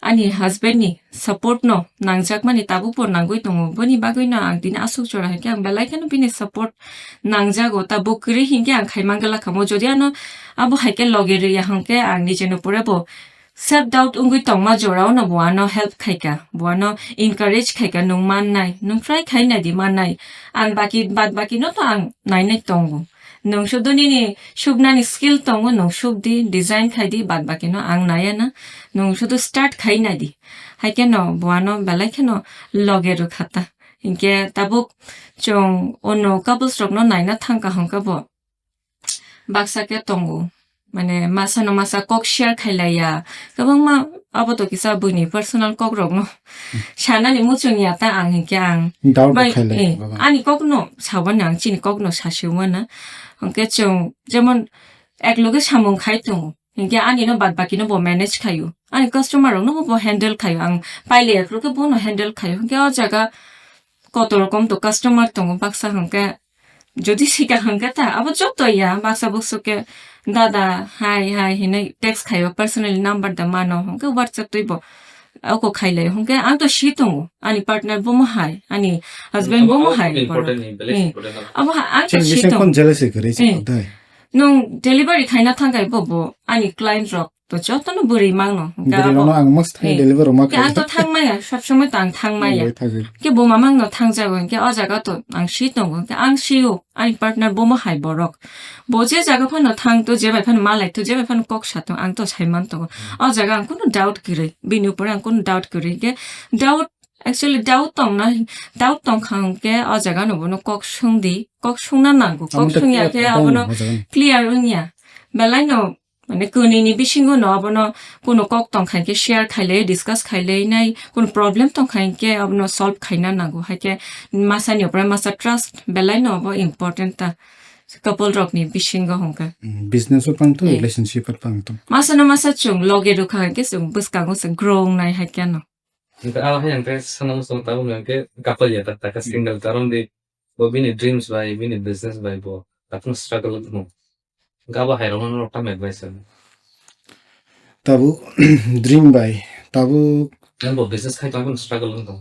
ani husband ni support no nangjakmani tabuk bo nangwi tongo. Boni bagwi no ang tini aswk jora hinkhe ang belai kheno bini support nangjago. Ta bo kwrwi hinkhe ang khai mangala kha mo. Jodi ano abo hai khe loge rwya hwnkhe ang nijeno pore bo self doubt wngwi tongma jorao no bo ano help khaika, bo ano encourage khaika, nwng mannai, nwng try khai naidi mannai, ang baki, bad baki no to ang nainai tongo. Nwng sudu nini subnani skill tongo, nwng subdi, design khaidi, bad baki no ang naiya na, nwng sudu start khai naidi. Hai khe no bo ano belai kheno loge rwkha ta. Hinkhe tabuk chwng ono couples rok no naina thangkha hwnkhe bo baksa khe tongo. Mane masa no masa kok share khailaiya. Kwbangma abo to kisa buini personal kok rokno sanani muchung ya ta ang hinkhe ang Doubt bai, khailai eh, baba. Ani kok no sabani ang chini kok no sasiwmana. Hwnkhe chwng jemon ek loge samung khai tongo. Hinkhe ani no bad baki no bo manage khaio. Ani customer rok no bo handle khaio. Ang paile ek loge bo no handle khaio. Hinkhe o jaga kotor rokom to customer tongo baksa hinkhe jodi sika hinkhe ta abo joto ya baksa buksu khe dada hai hai hinui text khaio personally number da mano hinkhe WhatsApp twi bo oko khailai hinkhe ang to si tongo ani partner bo mo hai ani husband bo mo hai important ni, bele eh, important na. Abo ha- ang to Chini si bising tongo. Kon jealousy kwrwi Eh. Chikon dai. Nung delivery khaina thangkai bo bo ani client rok to jotono bwrwi mangno. Bwrwi rokno ang must thai eh, deliver rok ma khe ang to thangmaya, sab somoi to ang thangmaya. Oi, thagwi. Ke bo mamang no thangjago, ke o jaga to ang si tongo, ke ang si o, ani partner bo mo hai borok. Bo je jaga phano thang to, je bai phano malai to, je bai phano kok sa to, ang to sai man tongo. O jaga ang kunu doubt kwrwi, bini upore ang kunu doubt kwrwi, ke doubt, actually doubt tong na, doubt tong kha hwnkhe o jaga no bono kok sung di, kok sung na nango, kok sung ya khe abono clear wng ya. Belai no Mane kwnwi ni bisingo no abono kuno kok tong kha hinkhe share khailai, discuss khailai nai, kuno problem tong kha hinkhe abono solve khaina nango. Haikhe masa ni upre masa trust belai no abo important ta couple rok ni bisingo hwnkhe. Mm, business o pang to, eh, relationship o pang to. Masa no masa chwng loge rwkha hinkhe chwng bwskango chwng grow wngnai haikhe no. Hinkhe abo hai hinkhe sana muchung tabuk hinkhe couple ya ta, ta khe single karon di. Bo bini dreams bai, bini business bai bo takhwno struggle wngkha. Gabo hai rokno norok tamo advice rwdi? Tabuk dream bai, tabuk Nang bo business khai tongmani struggle wngkha.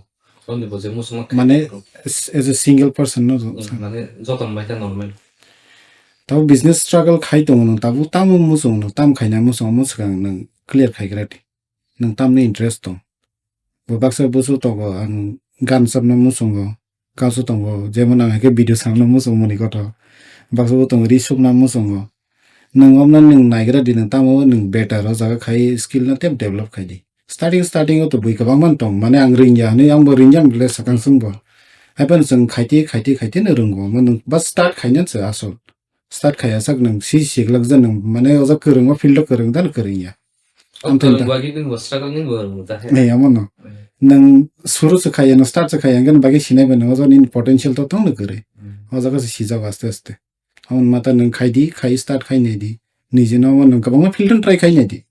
Tongni bo je muchungma khai mane tong. As, as a single person no. Hmm, mane joto bai khe normal. Tabuk business struggle khai tongo nang, tabuk tamo muchung nang, tam khaina muchung, muchung nang clear khai gra di. Nwng tamni interest tong? Bo baksa bwswk tongo, ang gan chapna muchungo, kasu tongo, jemon ang haikhe video samna muchungmani kotor. Baksa bo tongo, ri sukna muchungo. Nwng omna nwng naigra di, nwng tamo nwng better o jaga khai skill no tep develop khai di. Starting, starting o to bui kwbangma tong, mane ang ringya hinwi, ang bo ringya hinwi le swkang swng bo. Haiphano chwng khaiti, khaiti, khaiti no rwngo, omo nwng bas start khaina se asol. Start khaiya sak nwng si siglak je nwng, mane o jaga kwrwngma field o kwrwng dan kwrwngya. Amtwini ta. Bagwi nwng bo struggle nwng bo rwngmung ta hai. Ei, amo no. Hmm. Nwng suru se khaiya, nwng start se khaiya, hwnkhe bagwi sinai bai nwng o jaga nini potential to tongno kwrwi. Hmm. O jaga se sijak aste aste. Amo mata nwng khai di, khai start khai nai di. Niji no nwng kwbangma field no try khai nai di.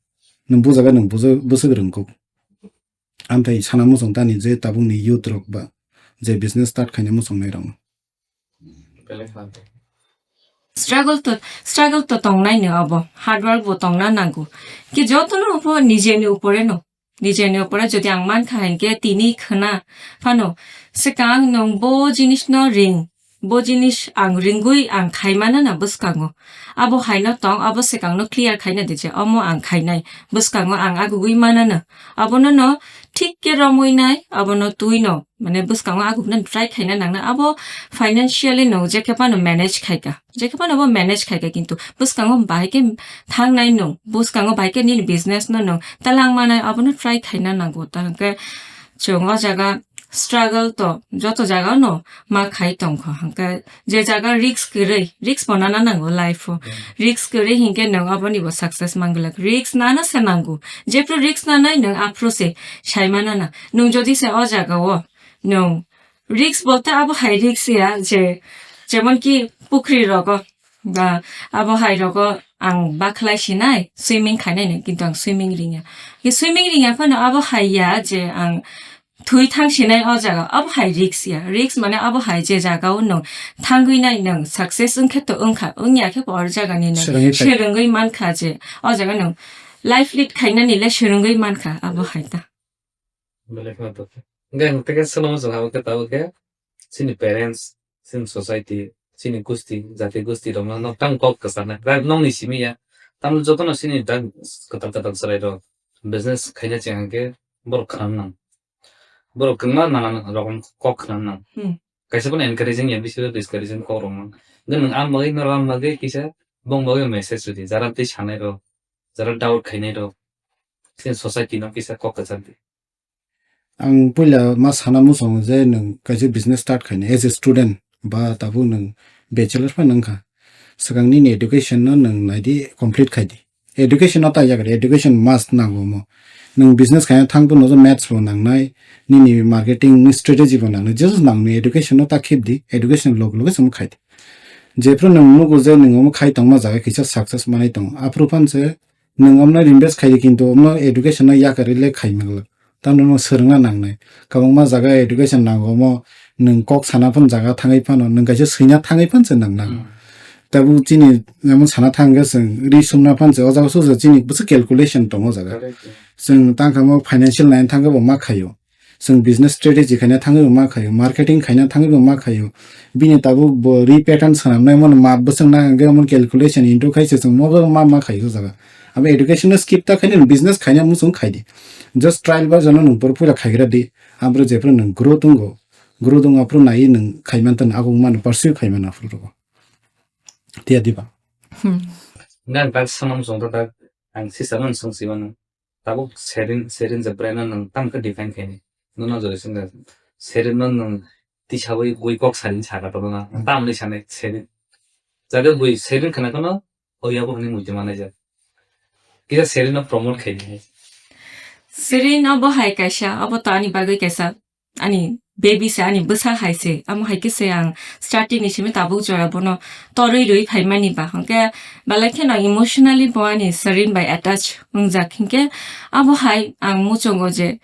Nwng bujaga nwng buja-, bwswk rwngkuk. Amthai sana muchung tani je tabukni youth rok ba je business start khaina muchungnai rok. Belai kha. Struggle to, struggle to tongnai ni obo, hard work bo tongna nango. Ki joto no obo nije ni upore no, nije ni upore jodi ang man kha hinkhe tini khna phano swkang nwng bo jinis no ring, bo jinis ang ringwi ang khai mana na bwskango. Abo hai no tong, abo swkang no clear khaina di je omo ang khainai, bwskango ang agugwi mana na. Abono no thik khe romwi nai, abono twi no. Mane bwskango agukna try khaina nangna abo financially no jekhe phano manage khaika, jekhe phano bo manage khaika, kintu bwskango bahai khe thangnai no, bwskango bahai khe nini business no no talang manai abono try khaina nango. Ta hwnkhe chwng o jaga struggle to joto jaga no ma khai tongkha, hwnkhe je jaga risk kwrwi, risk bo nana nango life o. Hmm. Risk kwrwi hinkhe nwng aboni bo success manglak, risk nana se nango, jephru risk nanai nwng aphru se sai manana. Nwng jodi se o jaga o nwng risk bolte abo hai risk ya je, jemon ki pukhri rogo ba abo hai rogo ang bakhlai sinai swimming khainai no, kintu ang swimming ringya. Ki swimming ringya phano abo hai ya je ang thwi thang sinai o jaga, abo hai risk ya. Risk mane abo hai je jaga o nwng thangwi nai nwng success wngkhe to wngkha, wngya khe bo o jaga ni nwng swrwngwi phai- swrwngwi mankha je o jaga nwng life lead khainani le swrwngwi mankha abo hai ta. Belai kheno to. Hwnkhe ang tei khe swngna muchung abo khe tabuk khe chini parents, chini society, chini gusti, jati gusti rokno nok tang kok kwcharnai. Rai nokni simi ya. Tamni jotono chini dak kwtal kwtal chwrai rok business khaina chengkha khe borok khna nang. Borok kwbangma nanan rokom kok khna nang. Hmm. Kaisa bono encouraging ya, bisingo discouraging kok rok nang. Hwnkhe nwng ang bagwi norok ang bagwi kisa bong bagwi message rwdi. Jara tei sanai rok, jara doubt khainai rok, chini society no kisa kok kwchardi. Ang puila ma sana muchungo je nwng kaisa business start khaina as a student ba tabuk nwng bachelor phano wngkha. Swkang nini education no nwng nai di, complete khai di. Education no ta yagra, education must nango mo. Nwng business khaina thang phano maths bo nangnai, nini marketing ni strategy bo nangnai, just nangni education no ta khip di, education log loge chwng khai di. Jephru nwng nugo je nwng omo khai tongma jaga kisa success manai tongo. Aphru phan se nwng omno invest khai di, kintu omno education no yakarwi le khai manglak. Tamno no swrwngna nangnai. Kwbangma jaga education nango omo nwng kok sana phan jaga thangwi phano, nwng kaisa swina thangwi phan se nang nang. Hmm. Tabuk chini emon sana thang khe chwng ri sumna phan se o jaga susa chini bwswk calculation tongo o jaga. Correct. Chwng tang kha mo financial line thang khe bo ma khaio. Chwng business strategy khaina thangwi bo ma khaio, marketing khaina thangwi bo ma khaio. Bini tabuk bo re pattern swnamnai, emon map bwswk nang hwnkhe emon calculation into khai se chwng mo ma ma khaio o jaga. Abo education no skip ta khainani business khaina muchung khai di. Just trial version no nwng por puila khaigra di. Aphuru jephru nwng growth wngo, growth wngo aphuru naiwi nwng khai mantani, abo wngmano pursue khai mano aphuru rogo. Tiya diba? Hmm. Nang tak samang song tak ang sister no song siwan. Tabuk serin, serin je brand no nang tam khe define khaini. No no jori sing serin no nang tisawi gui kok sarin saka to na. Hmm. Tam ni sanai serin. Jade gui serin khana kono oya bo hwnwi muitu manai jak. Kisa serin no promote khaini. Serin obo hai kaisa, obo to ani bagwi kaisa ani baby se, ani bwsa hai se. Amo hai khe se ang starting ni simi tabuk jora bono torwi rwi phaimani ba. Hwnkhe belai kheno emotionally bo ani Sarin bai attach wngjak. Hinkhe abo hai ang muchungo je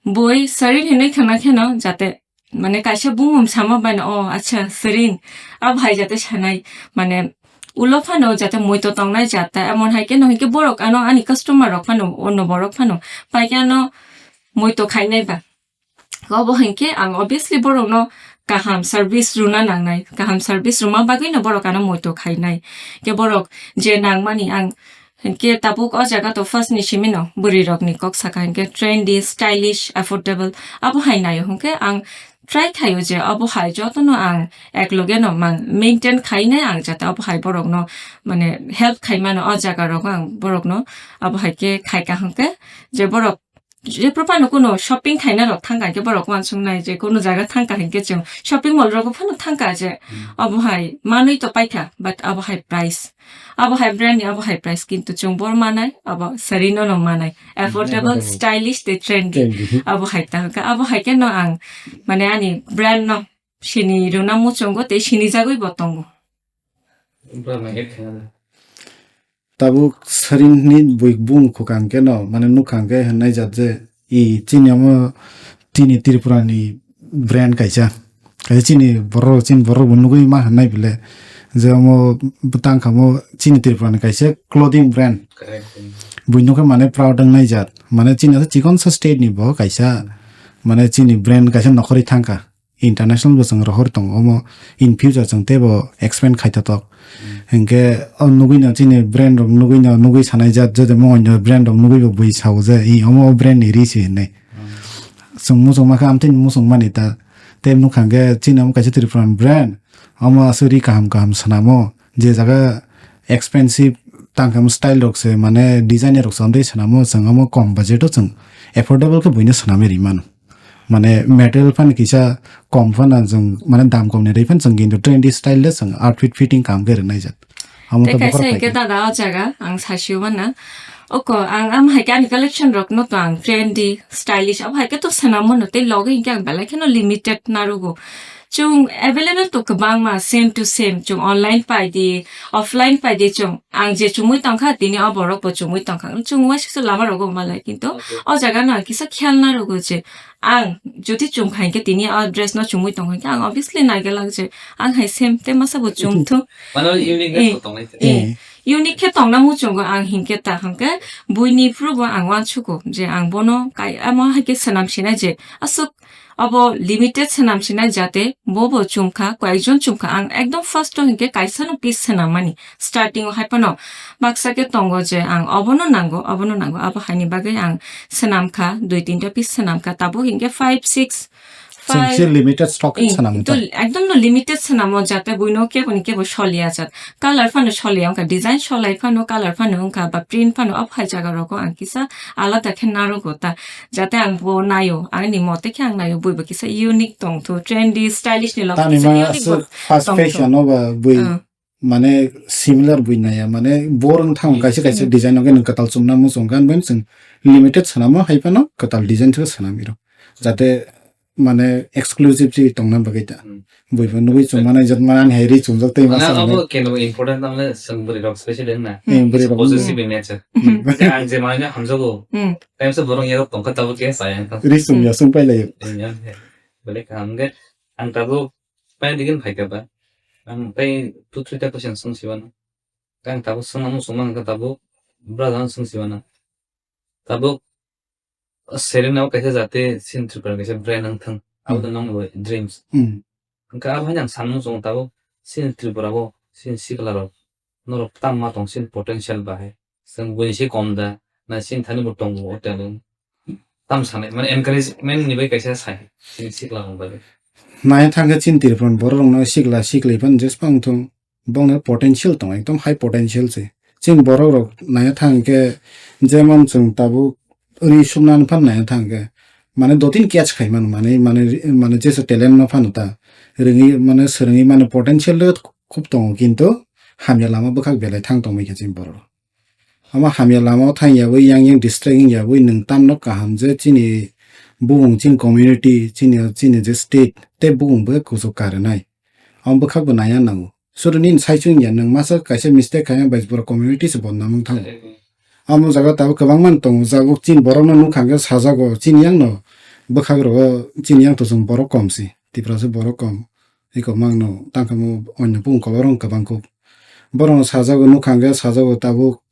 bui Sarin hinwi khna kheno jate, mane, kaisa bumung sama baino, "O, acha, Sarin," abo hai jate sanai, mane, ulo phano jate moito tongnai jat ta, emon hai khe no hinkhe borok ano ani customer rok phano, ono borok phano pai khe ano moito khainai ba. Obo hinkhe ang obviously borokno kaham service rwna nangnai, kaham service rwma bagwino borok ano moito khainai. Khe borok je nangmani ang hinkhe tabuk o jaga to first ni simino bwrwi rokni kok saka hinkhe trendy, stylish, affordable abo hai naio hinkhe ang try khaio je abo hai jotono ang ekloge no mang maintain khainai ang jate abo hai borokno mane help khaimano o jaga rogo ang borokno abo hai khe khaika hinkhe je borok Jephru phano kuno shopping khaina rok thangkha hinkhe borok uansuknai je kuno jaga thangkha hinkhe chwng shopping mall rogo phano thangkha je Hmm. obo hai manwi to paikha, but abo hai price, abo hai brand ni abo hai price, kintu chwng bor manai abo Sarino no manai, affordable, Affordable. Stylish tei trendy. Trendy. Abo hai ta hwnkha, abo hai khe no ang mane ani brand no sini rwna muchungo tei sini jagwi bo tongo. Tabuk Sarinni bui bung khukang khe no, mane nukhang khe hwnwi jat je, i chini omo chini Tripura ni brand kaisa. Kaisa chini borok, chini borok bo nugwi ma hwnwi bile. Je omo bwtang kha mo chini Tripura ni kaisa clothing brand. Correct. Bui nukhe mane proud wngnai jat. Mane chini asa chikon sa state ni bo kaisa, mane chini brand kaisa nokhorwi thangkha. International bo chwng rohor tongo, omo in future chwng teibo expand khai totok. Hinkhe o nugwino chini brand rok nugwino nugwi sanai jat, jodi mo onyo brand rok nugwi bo bui sao je, "I, omo o brand ni ri se," hinwi. Chwng muchung ma khe amtwini muchung mani ta. Tei nukha hinkhe chini omo kaisa Tripura ni brand, omo aswk ri kaham kaham swnamo, je jaga expensive tangkha style rok se, mane designer rok se amtwi swnamo, chwng omo kom budget o chwng affordable khe buino swnamwi ri mano. Mane material phano kisa kom phano chwng, mane dam kom ni rwi phano chwng kintu trendy style le chwng outfit fitting kaham khe rwnai jat. Amo Tei to kaisa bokhorok hinkhe pai khe. Dada o jaga ang sasio mana. Oko ang am hai khe ani collection rok no to ang trendy, stylish abo hai khe to swnam mano tei logi hinkhe ang belai kheno limited narugo. Chwng available to kwbangma same to same. Chwng online pai di, offline pai di chwng. Ang je chumui tongkha tini o borok bo chumui tongkha. Chwng waisa kisa lama rogo malai kintu Okay. o jaga no ang kisa khiyal narugo je Ang jodi chum kha hinkhe tini o dress no chumui tong hinkhe ang obviously naigelak je ang hai same tei masa bo chum thung. Mano uniqueness Eh, bo tongnai se. eh, Eh. unique khe tongna muchungo ang hinkhe ta hinkhe buini phuru bo ang uansugo je ang bono kai amo hai khe swnam sinai je aswk abo limited swnam sinai jate bo bo chum kha, koyekjon chum kha, ang ekdom first o hinkhe kaisa no piece swnam mani. Starting o hai phano baksa khe tongo je ang obono nango, obono nango, abo haini bagwi ang swnam kha, dui tinta piece swnam kha, tabuk hinkhe five, six, Chwng five, se limited stock eh, swnam to ta. Ekdom no limited swnamo jate buino kebo ni kebo soliya jat. Color phano soliya wngkha, design solai phano, color phano wngkha, ba print phano, obo hai jaga rogo ang kisa alada khe narogo ta. Jate ang bo naio, ani mote khe ang naio, buibo kisa unique tongtho, trendy, stylish ni loge Tani kisa ma unique aswk bo fast tongtho. Fashion o ba bui. Ah. mane similar bui naya, mane bor wng thang kaisa kaisa design no khe nwng kwtal chumna muchung gan bai chwng limited swnamo hai phano kwtal design se swnam iro. Jate mane exclusive se tongna bagwi ta. Hmm. Bui bo nugui chum mane jat mane ani hai ri chumjak tei masa. Abo keno important tamle seng bwrwi rok special na. Hmm, bwrwi rok. Possessive in nature. Hmm. Ang je mane hamjago. Hmm. Time se borong yaro tongkha tabo ke sayang ka. Ri chum ya sung pai lai. Bele ka ang ge ang tabo pai digin phai ka ba. Ang pai two three ta question sung siwan. Ang tabo sung amu sung mang ka tabo brother sung siwan. Tabo Serena o kaisa jate chini Tripura kaisa brand wng thang. Abo Hmm. Nong dreams. Hmm. Hwnkhe abo haino ang sanmung chwng tabuk chini Tripura o chini sikla rok norok tam ma tong chini potential bahai. Chwng buini se kom da na chini thani bo tongo o tele. Tam sanai mane encouragement ni bai kaisa sai chini sikla rok bai. Nai thangkhe chini Tripura ni borok rok no sikla sikli phano jeswk wng thung. Bongni potential tongo, ekdom high potential se. Chini borok rok nai thang khe jemon chwng tabuk ri sumna phano nai thang khe mane dotin catch khai mano, mane, mane, mane jesa talent no phano ta rwngwi mane swrwngwi mane potential le khub tongo, kintu hamya lama bwkhak belai thang tongwi khe chini borok rok. Omo hamya lama o thang yawi yang yang distract wng yawi nwng tamno kaham je chini bumung, chini community, chini, chini je state tei bumung bo kuchuk karinai. Omo bwkhak bo naiya nango. Suru nini saichung ya, nwng masa kaisa mistake khaina bai borok community se bodnam wng thango. Omo jaga tabuk kwbangma tongo, jabuk chini borokno nukha hwnkhe sajago, chini yang no bwkhak rogo, chini yang to chwng borok kom si, Tiprasa borok kom. Eko mangno tangkha mo onyo bumung kolor wng kwbang kuk. Borokno sajago, nukha hwnkhe sajago tabuk.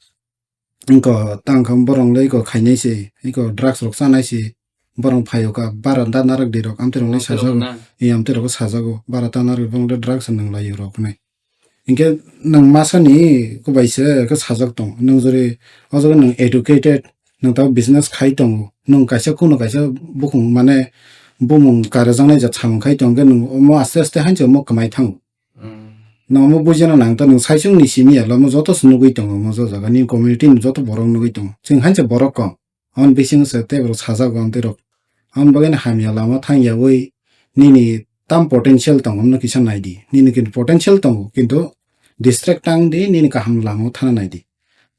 Wngkha tang kha borok le eko khainai se, eko drugs rok chanai se, borok phaio kha bara da narwk di rok amtwi rok le sajago, e amtwi rok sajago bara da narwk borok le drugs nwng lai rok hinwi. Hinkhe nwng masa ni kubai se khe sajak tongo, nwng jori o jaga nwng educated, nwng tabuk business khai tongo, nwng kaisa kuno kaisa bukhung mane bumung karajak nai jat samung khai tongo, hwnkhe nwng omo aste aste hanse omo kwmai thango. Nwng omo bujina nang ta, nwng saichung ni simi ya, omo joto se nugui tongo, omo jo jaga ni community ni joto borok nugui tongo. Chwng hanse borok kong, aboni bising se tei borok sajago amtwi rok. Aboni bagwi no hamya lama thang yawi nini tam potential tongo, omo no kisa nai di. Nini kintu potential tongo, kintu distract tang di, nini kaham lama o thana nai di.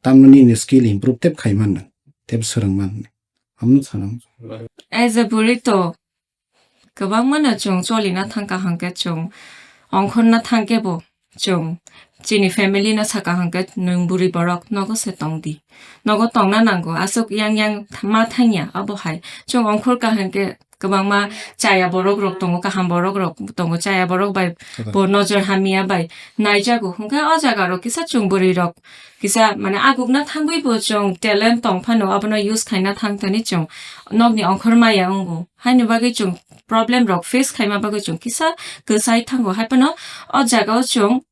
Tamno nini skill improve tep khai man nang, tep swrwng man. Omo no sana. As a burrito, kwbangma no chwng cholina thang kha hwnkhe chwng ongkhorna thang khe bo chwng chini family no saka hwnkhe nwng bwrwi borok nogo se tong di, nogo tongna nango, aswk yang yang ma thangya. Abo hai chwng ongkhor kha hwnkhe kwbangma chaya borok rok tongo, kaham borok rok tongo, chaya borok bai bo nojor hamya bai naijago hwnkhe o jaga rok kisa chwng bwrwi rok kisa mane agukna thangwi bo chwng talent tong phano abono use khaina thang thani chwng nokni ongkhor maya wngo. Haini bagwi chwng problem rok face khaima bagwi chwng kisa kwchai thango. Hai phano o jaga o chwng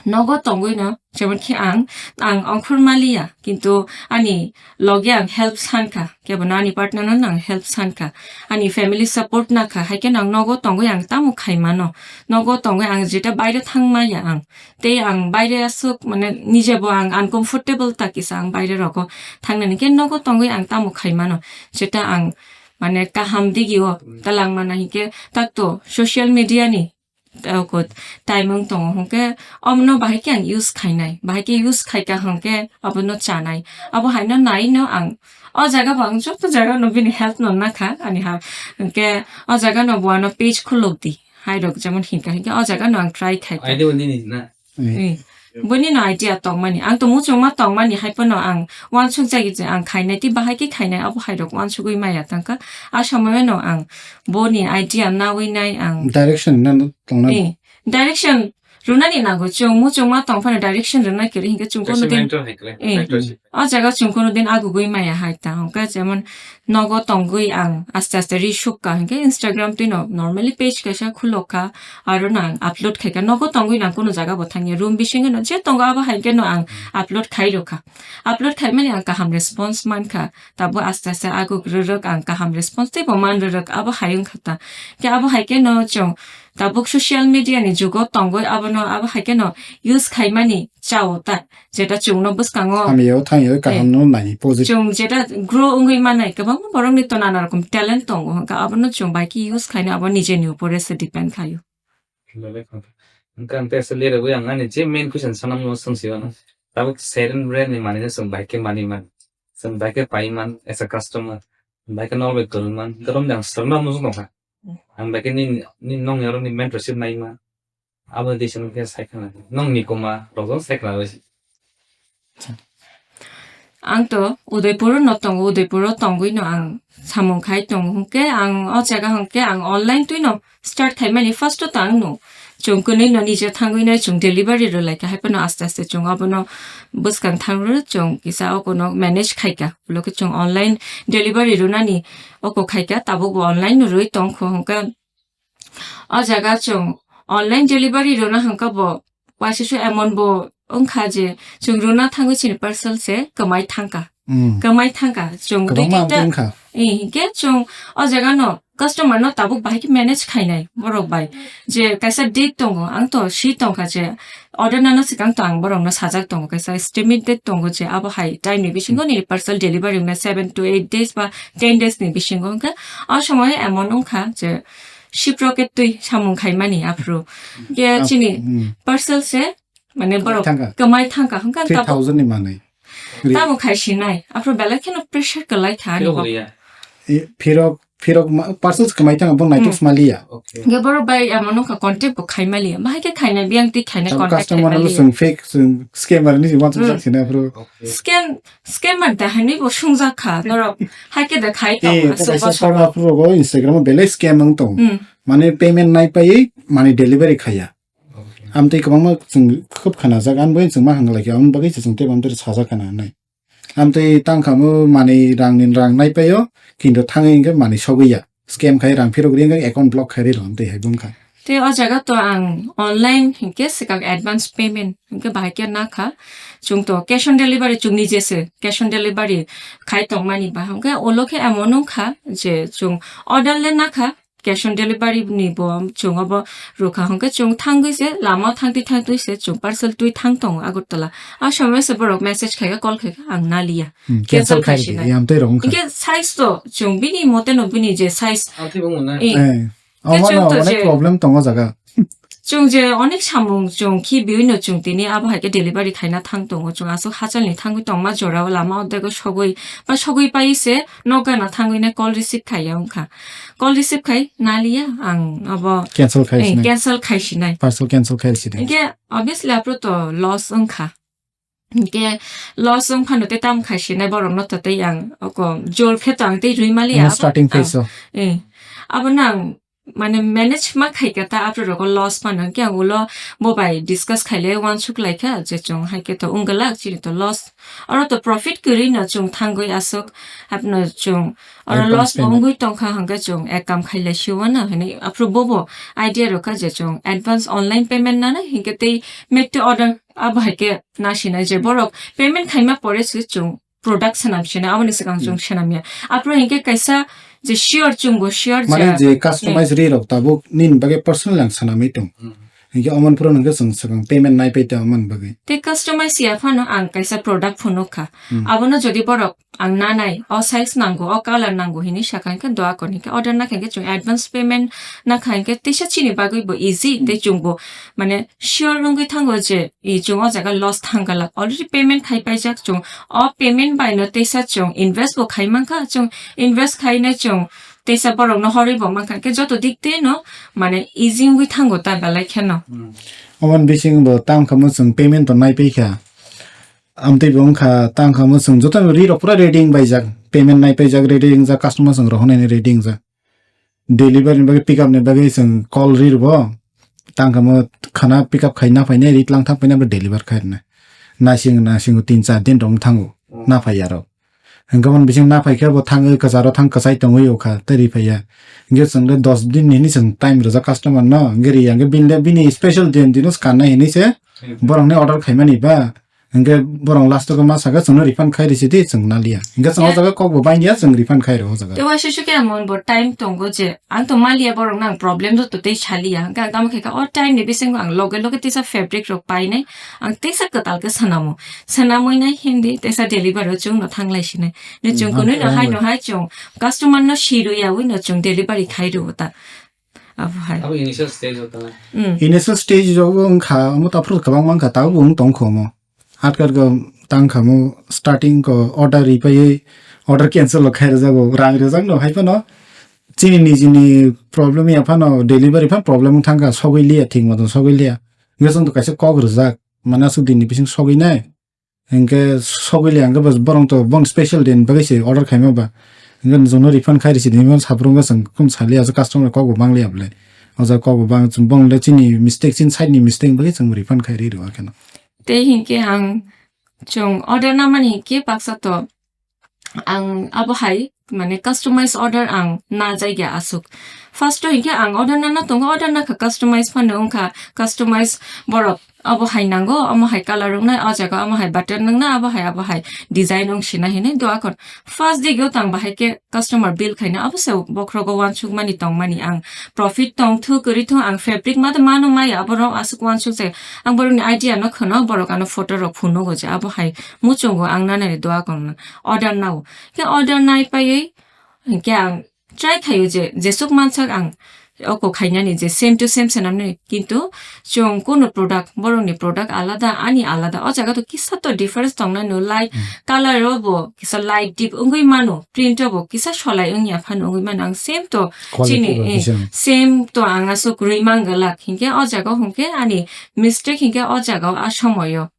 nogo tongwi no, jemon khe ang, ang ongkhor maliya, kintu ani loge ang help san kha, kebo no ani partner no ang help san kha, ani family support na kha, hai khe no ang nogo tongwi ang tamo khai mano, nogo tongwi ang jeta baire thang maya ang, tei ang baire aswk mane nije bo ang uncomfortable ta kisa ang baire rogo thangnani khe nogo tongwi ang tamo khai mano, jeta ang mane kaham digi o talang mana hinkhe takto social media ni, tei ko time wng tongo hwnkhe omono bahai khe ang use khainai, bahai khe use khaikha hwnkhe abono chanai, abo haino nai no ang o jaga bo ang joto jaga no bini help no nakha ani ha, hwnkhe o jaga no bo ano page khulok di hai rok jemon hinkha hinkhe o jaga no ang try khaikha. Idea bo nini na? Eh. Eh, boni no idea tongmani. Ang to muchungma tongmani, hai phano ang uansuk jagwi je ang khainai, tei bahai khe khainai, abo hai rok uansugwi maya tangkha. A somoyo no ang boni idea nawi nai ang. Direction na tongna. Eh, direction rwnani nango. Chwng muchungma tong phano direction rwna kwrwi hinkhe chwng kono din. Kaisa mentor hai kwrwi, eh, mentorship. O jaga chwng kono din agugwi maya hai ta. Hwnkhe jemon nogo tongwi ang aste aste ri sukha hinkhe Instagram twi no normally page kaisa khulokha, aro no ang upload khaikha. Nogo tongwi no ang kunu jaga bo thangya, room bisingo no je tongo abo hai khe no ang upload khai rwkha. Upload khaimani ang kaham response mankha, tabuk aste aste aguk rwrwk ang kaham response teibo man rwrwk abo hai wngkha ta. Khe abo hai khe no chwng tabuk social media ni jugo tongwi abono abo hai khe no use khaimani chao ta. Jeta chwngno bwskango hamya o thangya o kaham, eh, no nai positive. Chwng jeta grow wngwi manai, kwbangma borokni to nana rokom talent tongo, hwnkha abono chwng bai khe use khaina abo nijeni upore se depend khaio. Belai khwna. Hwnkhe ang tei aswk lirwgwi ang ani je main question sanamno swng sio ano. Tabuk Seren brand ni manwi no chwng bai khe manwi man. Chwng bai khe pai man as a customer. Bai khe nol bai kwrwng man. Kwrwng de ang swrwngno muchung tongkha. Ang bai khe nini, nini nokni oro ni mentorship nai man. Abo de chwng khe sai khna. Nokni koma rok sai khna bai. Ang to Udaipur no tongo, Udaipur o tongwi no ang samung khai tongo hwnkhe ang o jaga hwnkhe ang online twi no start khaimani first o tang no. Chwng kwnwi no nije thangwi nai chwng delivery rw lai kha, hai phano aste aste chwng abono bwskang thang rw chwng kisa oko no manage khai kha. Ulo khe chwng online delivery rwnani oko khai kha, tabuk bo online no rwi tong kho hwnkhe o jaga chwng online delivery rwna hwnkhe bo waisa su emon bo wngkha je chwng rwna thangwi chini parcel se kwmai thangkha. Hmm. Kwmai thangkha. Chwng Kwbangma dui tinta wngkha. Eh, hinkhe chwng o jaga no customer no tabuk bahai khe manage khainai borok bai. Je kaisa date tongo, ang to si tongkha je order nana swkang to ang borok no sajak tongo, kaisa estimate date tongo je abo hai time ni bisingo nini parcel delivery wngnai seven to eight days ba ten days ni bisingo. Hinkhe o somoy emon wngkha je ship rocket twi samung khaimani aphuru. Hinkhe Ah, chini hmm. parcel se mane borok Kwmai thangkha. Kwmai thangkha, hwnkhe ang tabuk three thousand ni manwi. Ri- Tamo khai sinai. Aphuru belai kheno pressure kwlai kha ani Phirok kok. Riya. I, phirok, phirok ma-, parcels kwmai thangkha, bo naitok Hmm. sma liya. Okay. Ge borok bai amo nokha contact bo khai ma liya. Bahai khe khainai, biyang twi khainai Abo contact customer khai ma no liya. Chwng fake, chwng scammer ni wansuk Hmm. jak sina aphuru. Okay. Scam, scammer da hani bo sungjak kha, norok hai khe da khai Eh, tong, to aswk kaisa bosor. Sara aphuru go Instagram o belai scam wng tong. Hmm. Mane payment nai paiwi, mane delivery khaiya. Amtwi kwbangma chwng khub khanajak, ani bagwi chwng ma hwnglai khe, aboni bagwi se chwng teibo amtwi sajak khana hinwi. Amtwi tang kha mo manwi rangni rang nai paio, kintu thangwi hwnkhe manwi sogwi ya. Scam khai rang phirok ri hwnkhe account block khai rwi rw amtwi hai bumkha. Tei o jaga to ang online hinkhe swkang advance payment hinkhe bahai khe na kha. Chwng to cash on delivery chwng nije se cash on delivery khai tongmani ba hwnkhe ulo khe amo nung kha je chwng order le na kha. Cash on delivery ni bo chwng obo rwkha hwnkhe chwng thangwi se lama o thangtwi thangtwi se chwng parcel twi thang tongo Agartala. A somoy se borok message khaikha, call khaikha, ang naliya. Hmm, Cancel cancel khai khai sinai. Yam tei rong kha. Hinkhe size to chwng bini mote no bini je size. Amtwi bo mwnai. Eh. Eh. Khe Omo chwng no to onek je problem tongo jaga. Chwng je onek samung chwng khibiwi no chwng tini abo hai khe delivery khaina thang tongo. Chwng aswk hachal ni thangwi tongma jora o lama o dego sogwi ba sogwi pai se nok gana thangwi nai call receive khaiya wngkha. Call receive khai naliya ang abo Cancel khai eh, sinai. Cancel khai sinai. Parcel cancel khai sinai. Hinkhe obviously aphuru to loss wngkha. Hinkhe loss wng phano tei tam khai sinai borok no to tei ang oko jor khe to ang tei rwi maliya. Ano abo starting ang, phase o. Eh, abo no ang mane manage ma khai kha ta aphuru rogo loss phano hinkhe ang ulo bo bai discuss khai le wansuk lai kha je chwng hai khe to wng glak chini to loss. Oro to profit kwrwi no chwng thangwi aswk hapno chwng oro Advance loss bo payment. Wngwi tongkha hwnkhe chwng ek kam khai lai sio na hinwi aphuru bobo idea rwkha je chwng advance online payment nana hinkhe tei make to order abo hai khe na sinai je borok payment khaima pore se chwng product swnam sinai aboni swkang chwng Hmm. swnam ya aphuru hinkhe kaisa je sure chwng bo sure Mane je je customize ri rok tabuk nini bagwi personal ang swnamwi tong. Hmm. Hinkhe oman phuru hwnkhe chwng swkang payment nai pai tong oman bagwi. Tei customize ya phano ang kaisa product phunuk kha. Hmm. Abono jodi borok ang nanai, o size nango, o color nango hinwi sakha hinkhe doa kon hinkhe order nakha hinkhe chwng advance payment nakha hinkhe teisa chini bagwi bo easy Hmm. tei chwng bo mane sure wngwi thango je i chwng o jaga loss thang glak. Already payment khai paijak chwng. O payment bai no teisa chwng invest bo khai mankha, chwng invest khai nai chwng teisa borok no horwi bo mankha. Khe joto dik tei no mane easy wngwi thango ta belai kheno. Hmm. Oman bising bo tang kha mo chwng payment to nai pai kha. Amtwi bo wngkha tang kha mo chwng joto ri rok pura ready wng bai jak. Payment nai pai jak ready wng jak, customer chwng rohornai ready wng jak. Delivery ni bagwi pick up ni bagwi chwng call ri rw bo. Tang kha mo khana pick up khai na phainai ri tlang thang phainai bo deliver khai rwnai. Nasing nasing tin char din rok wng thango. Hmm. Na phai ya rok. Hwnkhe omo bising na phai khe bo thangwi kwcharo thang kwchai tongwi o kha tei ri phai ya. Hwnkhe chwng le dos din ni hwnwi chwng time rwjak customer no. Hwnkhe ri ya hwnkhe bini le bini special din dino swkang nai hwnwi se Hmm. borok ni order khai mani ba. Hwnkhe borok last o ma sakha chwngno refund khai risi di chwng na liya. Hwnkhe chwng o Eh. jaga kok bo bai ya chwng refund khai rw o jaga. Tei waisa sukhe emon bo time tongo je ang to ma liya borok no ang problem do to tei sa liya. Hwnkhe ang tamo khe kha o time ni bisingo ang loge loge tisa fabric rok pai nai. Ang teisa kwtal khe swnamo. Swnamwi nai hindi teisa delivery o chwngno thanglai sinai. Ne chwng Hmm, kwnwi no ang hai no hai chwng customer no sirwi yaui no chwng delivery khai rw ta. Abo hai. Abo initial stage o tala. Mm. Initial stage o wngkha, omo taphru kwbangma wngkha, tabuk wng tongkha omo. Atkar go tangkha mo starting ko order ripaiwi, order cancel o khai rwjago, rang rwjakno hai phano chini nijini problem ya phano delivery phan problem wng thangkha, sogwi liya, thik moton sogwi liya. Hwnkhe chwng to kaisa kok rwjak, mane aswk din ni bising sogwi nai. Hwnkhe sogwi liya, hwnkhe bas-, borong to bon special din bagwi se order khaima ba. Hwnkhe nwng jono refund khai risi din, sabrung wngkha chwng kum saliya, aswk customer kok bo mang liya bwle. O jaga kok bo bang, chwng bong le chini mistake, chini side ni mistake bagwi chwng refund khai ri rw khe no. Tei hinkhe ang chwng order namani hinkhe baksa to ang abo hai, mane, customize order ang na jagya aswk. First o hinkhe ang order nana tongo, order nakha customize phano wngkha, customize borok abo hai nango, omo hai color wngnai, o jaga omo hai button wngnai, abo hai, abo hai design wng sina hinwi do akhon. First digi o tang bahai khe customer bill khaina, abo se bokhrogo uansukmani tongmani ang profit tong thu kwrwi thu ang fabric ma mano maya, abo rok aswk uansuk jai. Ang borokni idea no khwno, borok ano photo rok phunugo je abo hai muchungo ang nanani do akhon order nao. Khe order nai paiwi hinkhe ang try khaio je, jesuk mansak ang oko khainani je same to same swnamnani, kintu chwng kunu product, borokni product alada, ani alada, o jaga to kisa to difference tongnai no, light Hmm. color o bo kisa light deep wngwi mano, print o bo kisa solai wngya phano wngwi mano, ang same to Quality chini, bo eh, kisa. Same to ang aswk rwi mangalak, hinkhe o jaga o hinkhe ani mistake hinkhe o jaga o a somoyo.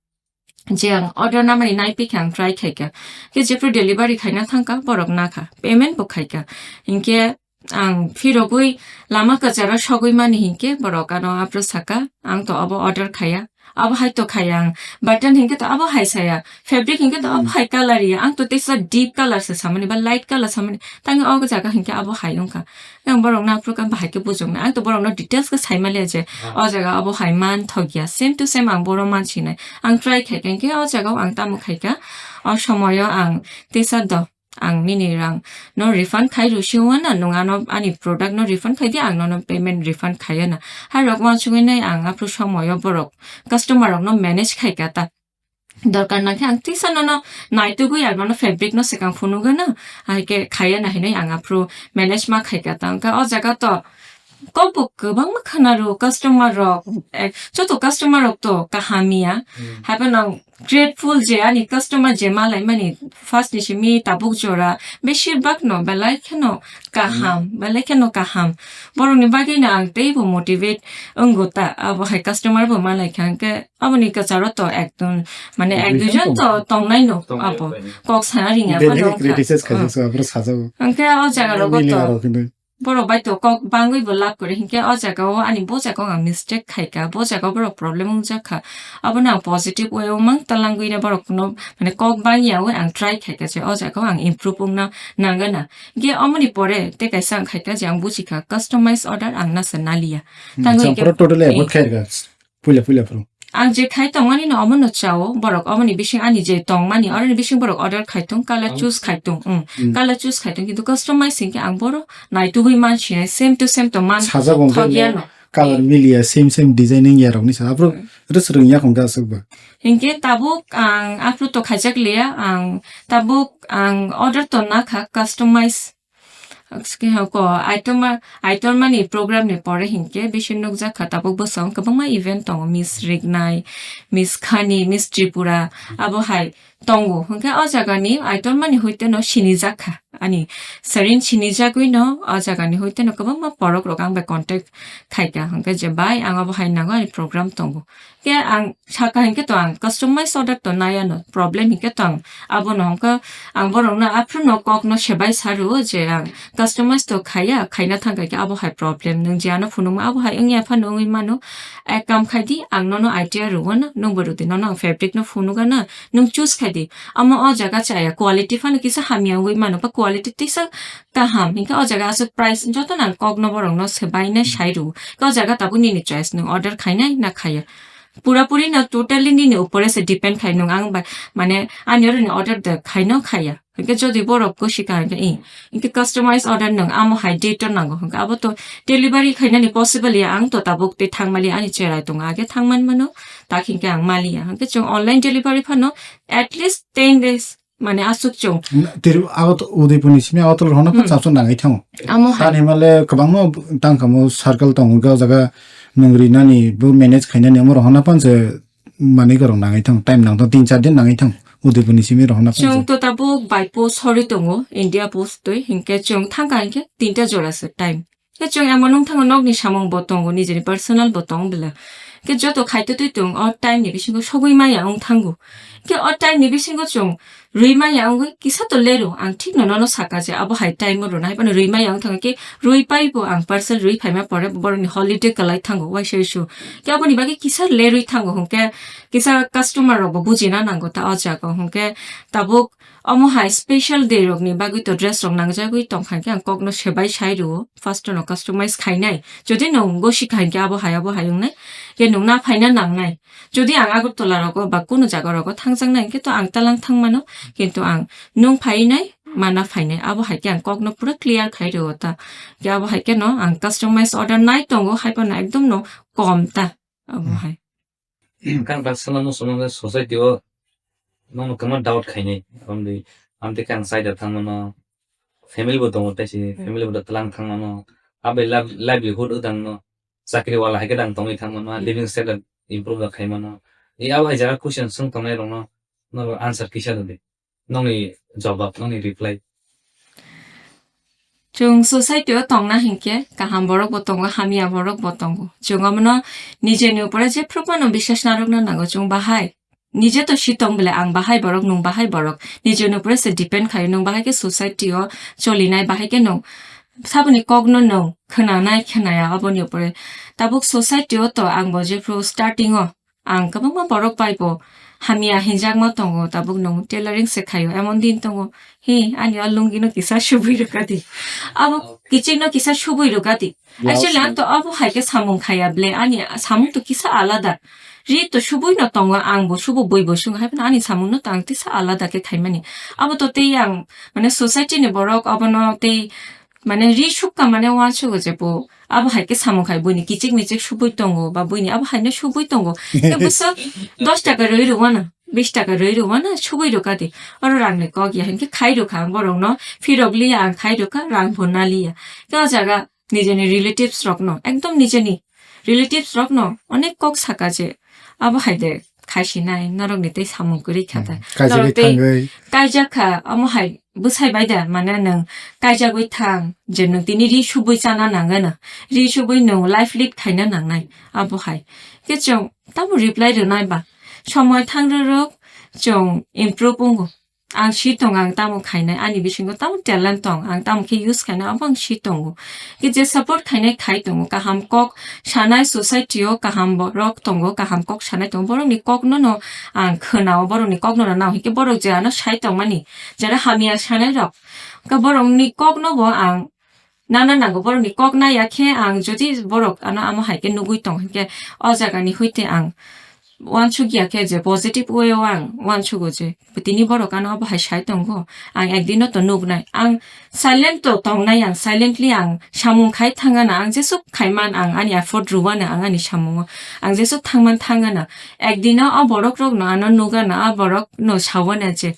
Je ang order namani naipi khe ang try khaikha. Khe jephru delivery khaina thangkha, borok nakha. Payment bo khaikha. Hinkhe ang phirogwi lama kwcharo sogwi mani hinkhe borok ano aphuru saka, "Ang to obo order khaya." Abo hai to khaya ang. Button hinkhe to abo hai saya. Fabric hinkhe to abo hai color ya. Ang to teisa deep color se samani ba light color samani. Tangwi o jaga hinkhe abo hai wngkha. Yang borok na aphuru khe bahai khe bujoknai. Ang to borokno details khe sai manliya je, Ah. o jaga abo hai man thokya. Same to same ang boro man sinai. Ang try khaikha, hinkhe o jaga o ang tamo khaikha. O somoyo ang teisa do, ang nini rang no refund khai rw si wana, nwng ano ani product no refund khai di, ang nono payment refund khaiya na. Hai rok uansugwi nai ang aphuru somoyo borok customer rok no manage khaikha ta. Dorkar nangkhe ang tisa nono naitugwi ang nono fabric no swkang phunugwi no, hai khe khaiya na hinwi ang aphuru manage ma khaikha ta. Wngkha o jaga to kok bo kwbangma khwna rw customer rok, eh, joto customer rok to kaham ya. Hmm. Haiphano ang grateful je ani customer je malai mani first ni simi tabuk jora beshirbak no belai kheno kaham, Hmm. belai kheno kaham. Borok ni bagwi no ang teibo motivate wngo ta, abo hai customer bo malai kha hwnkhe. Aboni kwcharo to ekdom, mane, ek Duijon duijon to to tongnai no, tongnai abo bai. Kok sana ringya Daily phano wngkha. Criticize khaijak Mm. sa, aphuru sajago. Hwnkhe o jaga rogo Mili to aro hinwi. Borok bai to kok bangwi bo lab kwrwi, hinkhe o jaga o ani bo jaga o ang mistake khaikha, bo jaga o borok problem wngjakha. Abono ang positive way o mang talangwi no borok no, mane, kok bangya wi ang try khaikha je o jaga o ang improve wngna nangana. Hinkhe omoni pore tei kaisa ang khaikha je ang bujikha customize order ang nasa naliya. Hmm, Tangwi chang hinkhe pura totally avoid eh. khairga. Puila, puila phuru. Ang je khai tongmani no omono chao, borok omoni bising ani je tongmani, oroni bising borok order khai tong, color Ang choose khai tong, mm, Mm. color choose khai tong, kintu customize hinkhe ang boro naitugwi man sinai, same to same to man Sajak wngkha thokya no. Color miliya, same, same design wngya rokni sa. Aphuru Mm. res rwngya khong khe aswk ba. Hinkhe tabuk ang aphuru to khaijak liya, ang tabuk ang order to nakha customize. Aske hako, Aitorma-, Aitormani program ni pore hinkhe bisi nukjak kha tabuk bwswng kwbangma event tongo, Miss Rignai, Miss Khani, Miss Tripura, abo hai tongo. Hinkhe o jaga ni Aitormani hoite no sinijak kha. Ani sarin sinijagwi no o jaga ni hoite no kwbangma borok rok ang bai contact khai kha. Hinkhe je bai ang abo hai nango ani program tongo. Khe ang saka hinkhe to ang customize order to nai ano, problem hinkhe to ang abono hwnkhe ang borokno aphuru no kok no sebai sa rwo je ang customize to khaiya, khaina thang kha khe abo hai problem, nwng je ano phunukma abo hai wngya phano wngwi mano, ek kam khai di, ang nono idea rwo no, nwng bo rw di, nono ang fabric no phunuk ano, nwng choose khai di, omo o jaga chaya, quality phano kisa hamya wngwi mano, ba quality tisa kaham, hinkhe o jaga aswk price joto no ang kok no borok no sebai nai sai rwo, khe o jaga tabuk nini choice, nwng order khainai na khaiya. Pura puri no totally nini upore se depend khai nwng ang bai, mane ani oro ni order de khai no khaiya. Hinkhe jodi borok gosi ka hinkhe, eh, hinkhe customize order nwng amo hai date o nango hinkhe abo to delivery khainani possible ya, ang to tabuk tei thang mali ani cherai tongo, age thang man mano, tak hinkhe ang mali ya. Hinkhe chwng online delivery phano at least ten days mane aswk chwng. Tiri Agartala, Udaipurni simi Agartala rohorna phan Hmm. chapsa nangwi thango. Amo hai. Tani male kwbangma tangkamo circle tongo, o jaga nwng rinani, bo manage khainani, amo rohorna phan se manwi gorok nangwi thango, time nangthango, tin char din nangwi thango, Udaipurni simi rohorna phan Chwng se. To tabuk by post horwi tongo, India Post twi, hinkhe chwng thangkha hinkhe tinta jora se time. Khe chwng amo nung thango, nokni samung bo tongo, nijeni personal bo tong bela. Khe joto khaito twi tong, o time ni bisingo sogwi maya wng thango. Khe o time ni bisingo chwng rwi maya wngwi kisa to leru, ang thik no nono saka je abo hai time o rwna hai phano rwi maya wng thango. Khe rwi pai bo ang parcel rwi phaima pore boroni holiday kwlai thango waisa isu. Khe aboni bagwi kisa lerwi thango hwnkhe kisa customer rok bo bujina nango ta o jaga o hwnkhe tabuk Omo hai special day rokni bagwi to dress rok nangjagwi tongkha khe ang kokno sebai sai rwo. First no customize khainai. Jodi nwng gosi kha hinkhe abo hai abo hai wngnai. Khe nwng na phaina nangnai. Jodi ang Agartala rogo ba kunu jaga rogo thangjaknai hinkhe to ang talang thangmano. Kintu ang nwng phainai, mana phainai. Abo hai khe ang kokno pura clear khai rwo ta. Khe abo hai khe no ang customize order nai tongo hai phano ekdom no kom ta. Abo Hmm. hai. Kang tak sana mo sono le society o nono kama doubt khainai. Amdi, amdi kang side thang mano, family bo tongo taisi, Hmm. family bo tlang thang mano. Abai liv-, livelihood o dang no, chakri wala hai khe dang tongwi thang mano, Hmm. living standard improve da khai mano. E abo hai jaga question swng tongnai rok no, no answer kisa rwdi. Nokni jobab, nokni reply. Chwng society o tongna hinkhe kaham borok bo tongo, hamya borok bo tongo. Chwng omono nijeni upore jephru phano biswas narwkna nango chwng bahai. Nije to si tong bele ang bahai borok, nwng bahai borok. Nijeni upore se depend khaio, nwng bahai khe society o cholinai, bahai khe nwng saboni kokno nwng khwnanai, khwnaya aboni upore. Tabuk society o to ang bo jephru starting o Ang kwbangma borok bai bo hamya hinjakma tongo, tabuk nwng tailoring se khaio, emon din tongo, he, ani o lungi no kisa subui rwkadi, abo kiching no kisa subui rwkadi. Actually, ang to abo hai khe samung khaya ble, ani samung to kisa alada. Ri to subui no tongo, ang bo subo bui bo sung hai phano ani samung no to ang tisa alada khe khaimani. Abo to tei ang, mane, society ni borok abono tei Mane ri sukha mane uansugo je bo abo hai khe samung khai buini kichik michik subui tongo ba buini abo hai no subui tongo. Tei bwswk dos taka rwi rwmano, bis taka rwi rwmano subui rwkadi. Oro rang ni kok ya hinkhe khai rwkha ang borok no, phirok liya ang khai rwkha, rang bo na liya. Tei o jaga nijeni relatives rok no, ekdom nijeni relatives rok no onek kok saka je abo hai de khai sinai, norok ni tei samung kwrwi kha ta. Hmm, kaisa norok khe tei thangwi. Kaijak kha, omo hai bwsai bai da, mane nwng kaijagwi thang, je nwng tini ri subui chana nang gana, ri subui nwng life lead khaina nangnai, abo hai. Khe chwng tamo reply rwnai ba, somoi thang rwrwk chwng improve wngo. Ang si tongo, ang tamo khainai, ani bisingo tamo talent tong, ang tamo khe use khainai, abo ang si tongo. Khe je support khainai khai tongo, kaham kok sanai society o kaham borok tongo, kaham kok sanai tongo, borokni kokno no ang khwnao, borokni kokno no nao, hinkhe borok je ano sai tongmani, jara hamya sanai rok, khe borokni kokno bo ang nana nango, borokni kok naiya khe ang jodi borok ano amo hai khe nugui tong hinkhe o jagani huite ang uansuk ya khe je positive way o ang uansugo je tini borok ano abo hai sai tongo, ang ekdino to nuknai, ang silent to tongnai, ang silently ang samung khai thangana, ang jesuk khaiman ang ani effort rwbana ang ani samungo ang jesuk thangman thangana, ekdino o borok rokno ano nugana, a borok no sawana je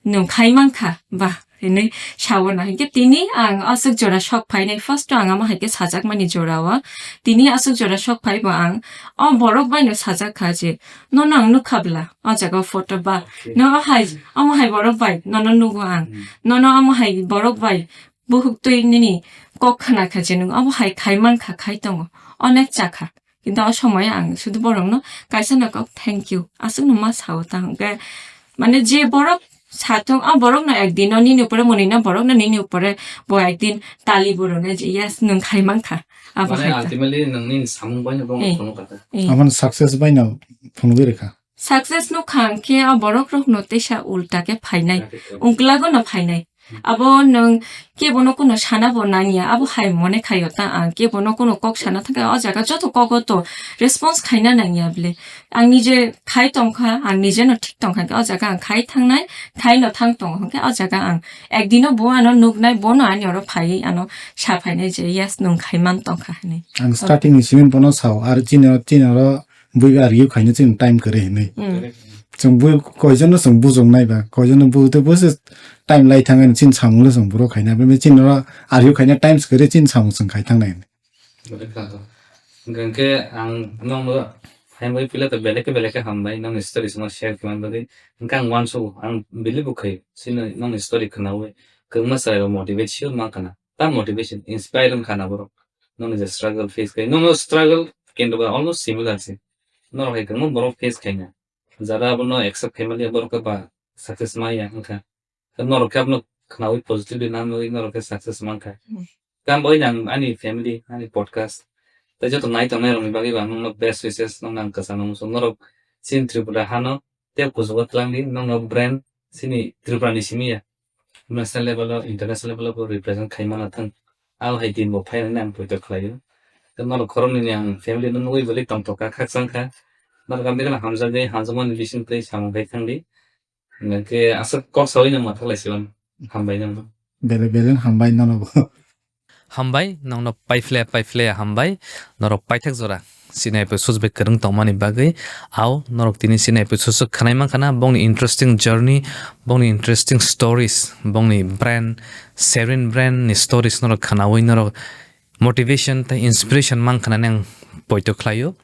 nwng khai mankha ba. Hinwi sawo na. Hinkhe tini ang aswk jora sok phainai, first o ang amo hai khe sajakmani jora o. Tini aswk jora sok phai bo ang o borok bai no sajak kha je, nono ang nukha bla o jaga o photo ba. Okay. No o hai, omo hai borok bai nono nugo ang. Hmm. Nono omo hai borok bai buhuk twi nini kok khna kha je nwng omo hai khai man kha, khai tongo. Onek cha kha. Kintu o somoyo ang sudu borokno kaisa no kok thank you aswkno ma sao ta hwnkhe, mane je borok satung, a borokno ekdino nini upore, monino borokno nini upore bo ekdin tali bo rwnai je, yes, nwng khai mankha. Abo mane hai ta. Ultimately nwng nini samung bai no bono Eh. Phunuk kha ta. Eh. Aboni success bai no phunugwi rwkha. Success no kha hwnkhe a borok rokno teisa ulta khe phainai, Ulta khe phainai. Ungkulago no phainai. Abo nwng kebono kuno sana bo nangya, abo hai mone khaio ta ang kebono kuno kok sana thangkha, o jaga joto kogo to response khaina nangya bile. Ang nije khai tongkha, ang nije no thik tongkha, o jaga ang khai thangnai, khai no thang tongo hwnkhe o jaga ang ekdino bo ano nuknai, bono ani oro phaiwi ano sa phainai je, yes, nwng khai man tongkha hinwi. Ang starting ni simi bono sao, ar chini, chini oro bui ar review khaina chini time kwrwi hinwi. Hmm. Chwng bui koijono chwng bujok nai ba, koijono bui tei busi time lai thang ani chini samung le chwng buro khaina, bini chini ro ariu khaina time swkari chini samung chwng khai thang nai. Bwle khwnato. Hwnkhe ang nokno hai bai pila to belai khe belai khe hambai nokni story songma share khaimani bagwi. Hwnkhe ang uansugo, ang believe bo khaio, chini nokni story khwnawi kwbangma chwrairok motivate sure mankha na. Ta motivation, inspire wngkha na borok. Nokni je struggle face khai, nokno struggle kintu ba almost similar se. Norok hai kwbangma borok face khaina. Jara abono accept khaimani borok khe ba success maya wngkha. Norok khe abono khwnawi positively nanwi norok khe success mankha. Hmm. Tamo bai nang ani family, ani podcast. Tei joto nai tongnai rokni bagwi bo ang nokno best wishes nokno ang kwchangno muchung. Norok chini Tripura hano tei kuchugo twlangdi, nokno brand chini Tripura ni simi ya. National level o, international level o bo represent khai mana thang. Abo hai din bo phai rwna ang poito khlaio. Tei norok khoroknwi ni ang family no nugwi belai tongthok kha, khakchang kha. Norok ang begla hamjagwi, hamjakmani bising twi samung khai thangdi. Hwnkhe aswk kok saui nang ma thaklai siwan. Hambai nang. Belai belai hambai nono bo. Hambai, nokno paiphle, paiphle hambai, norok paithak jora. Chini episode bai kwrwng tongmani bagwi, au norok tini chini episode o khwnai mankha na, bongni interesting journey, bongni interesting stories, bongni brand, Serene brand ni stories norok khwnaui norok motivation tei inspiration mankha nani ang poito khlaio.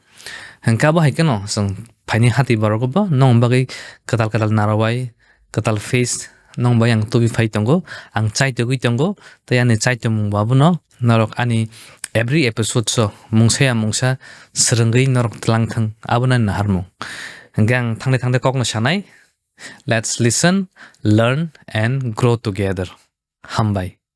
Hwnkhe abo hai kheno chwng phaini hati borok bo nokni bagwi kwtal kwtal narwai, kwtal face nokni bagwi ang tubui phai tongo, ang chaitogwi tongo, tei ani chaitomung bo abono norok ani every episode o mungsa ya mungsa swrwngwi norok twlang thang, abono ani naharmung. Hwnkhe ang thangde thangde kokno sanai, let's listen, learn and grow together. Hambai.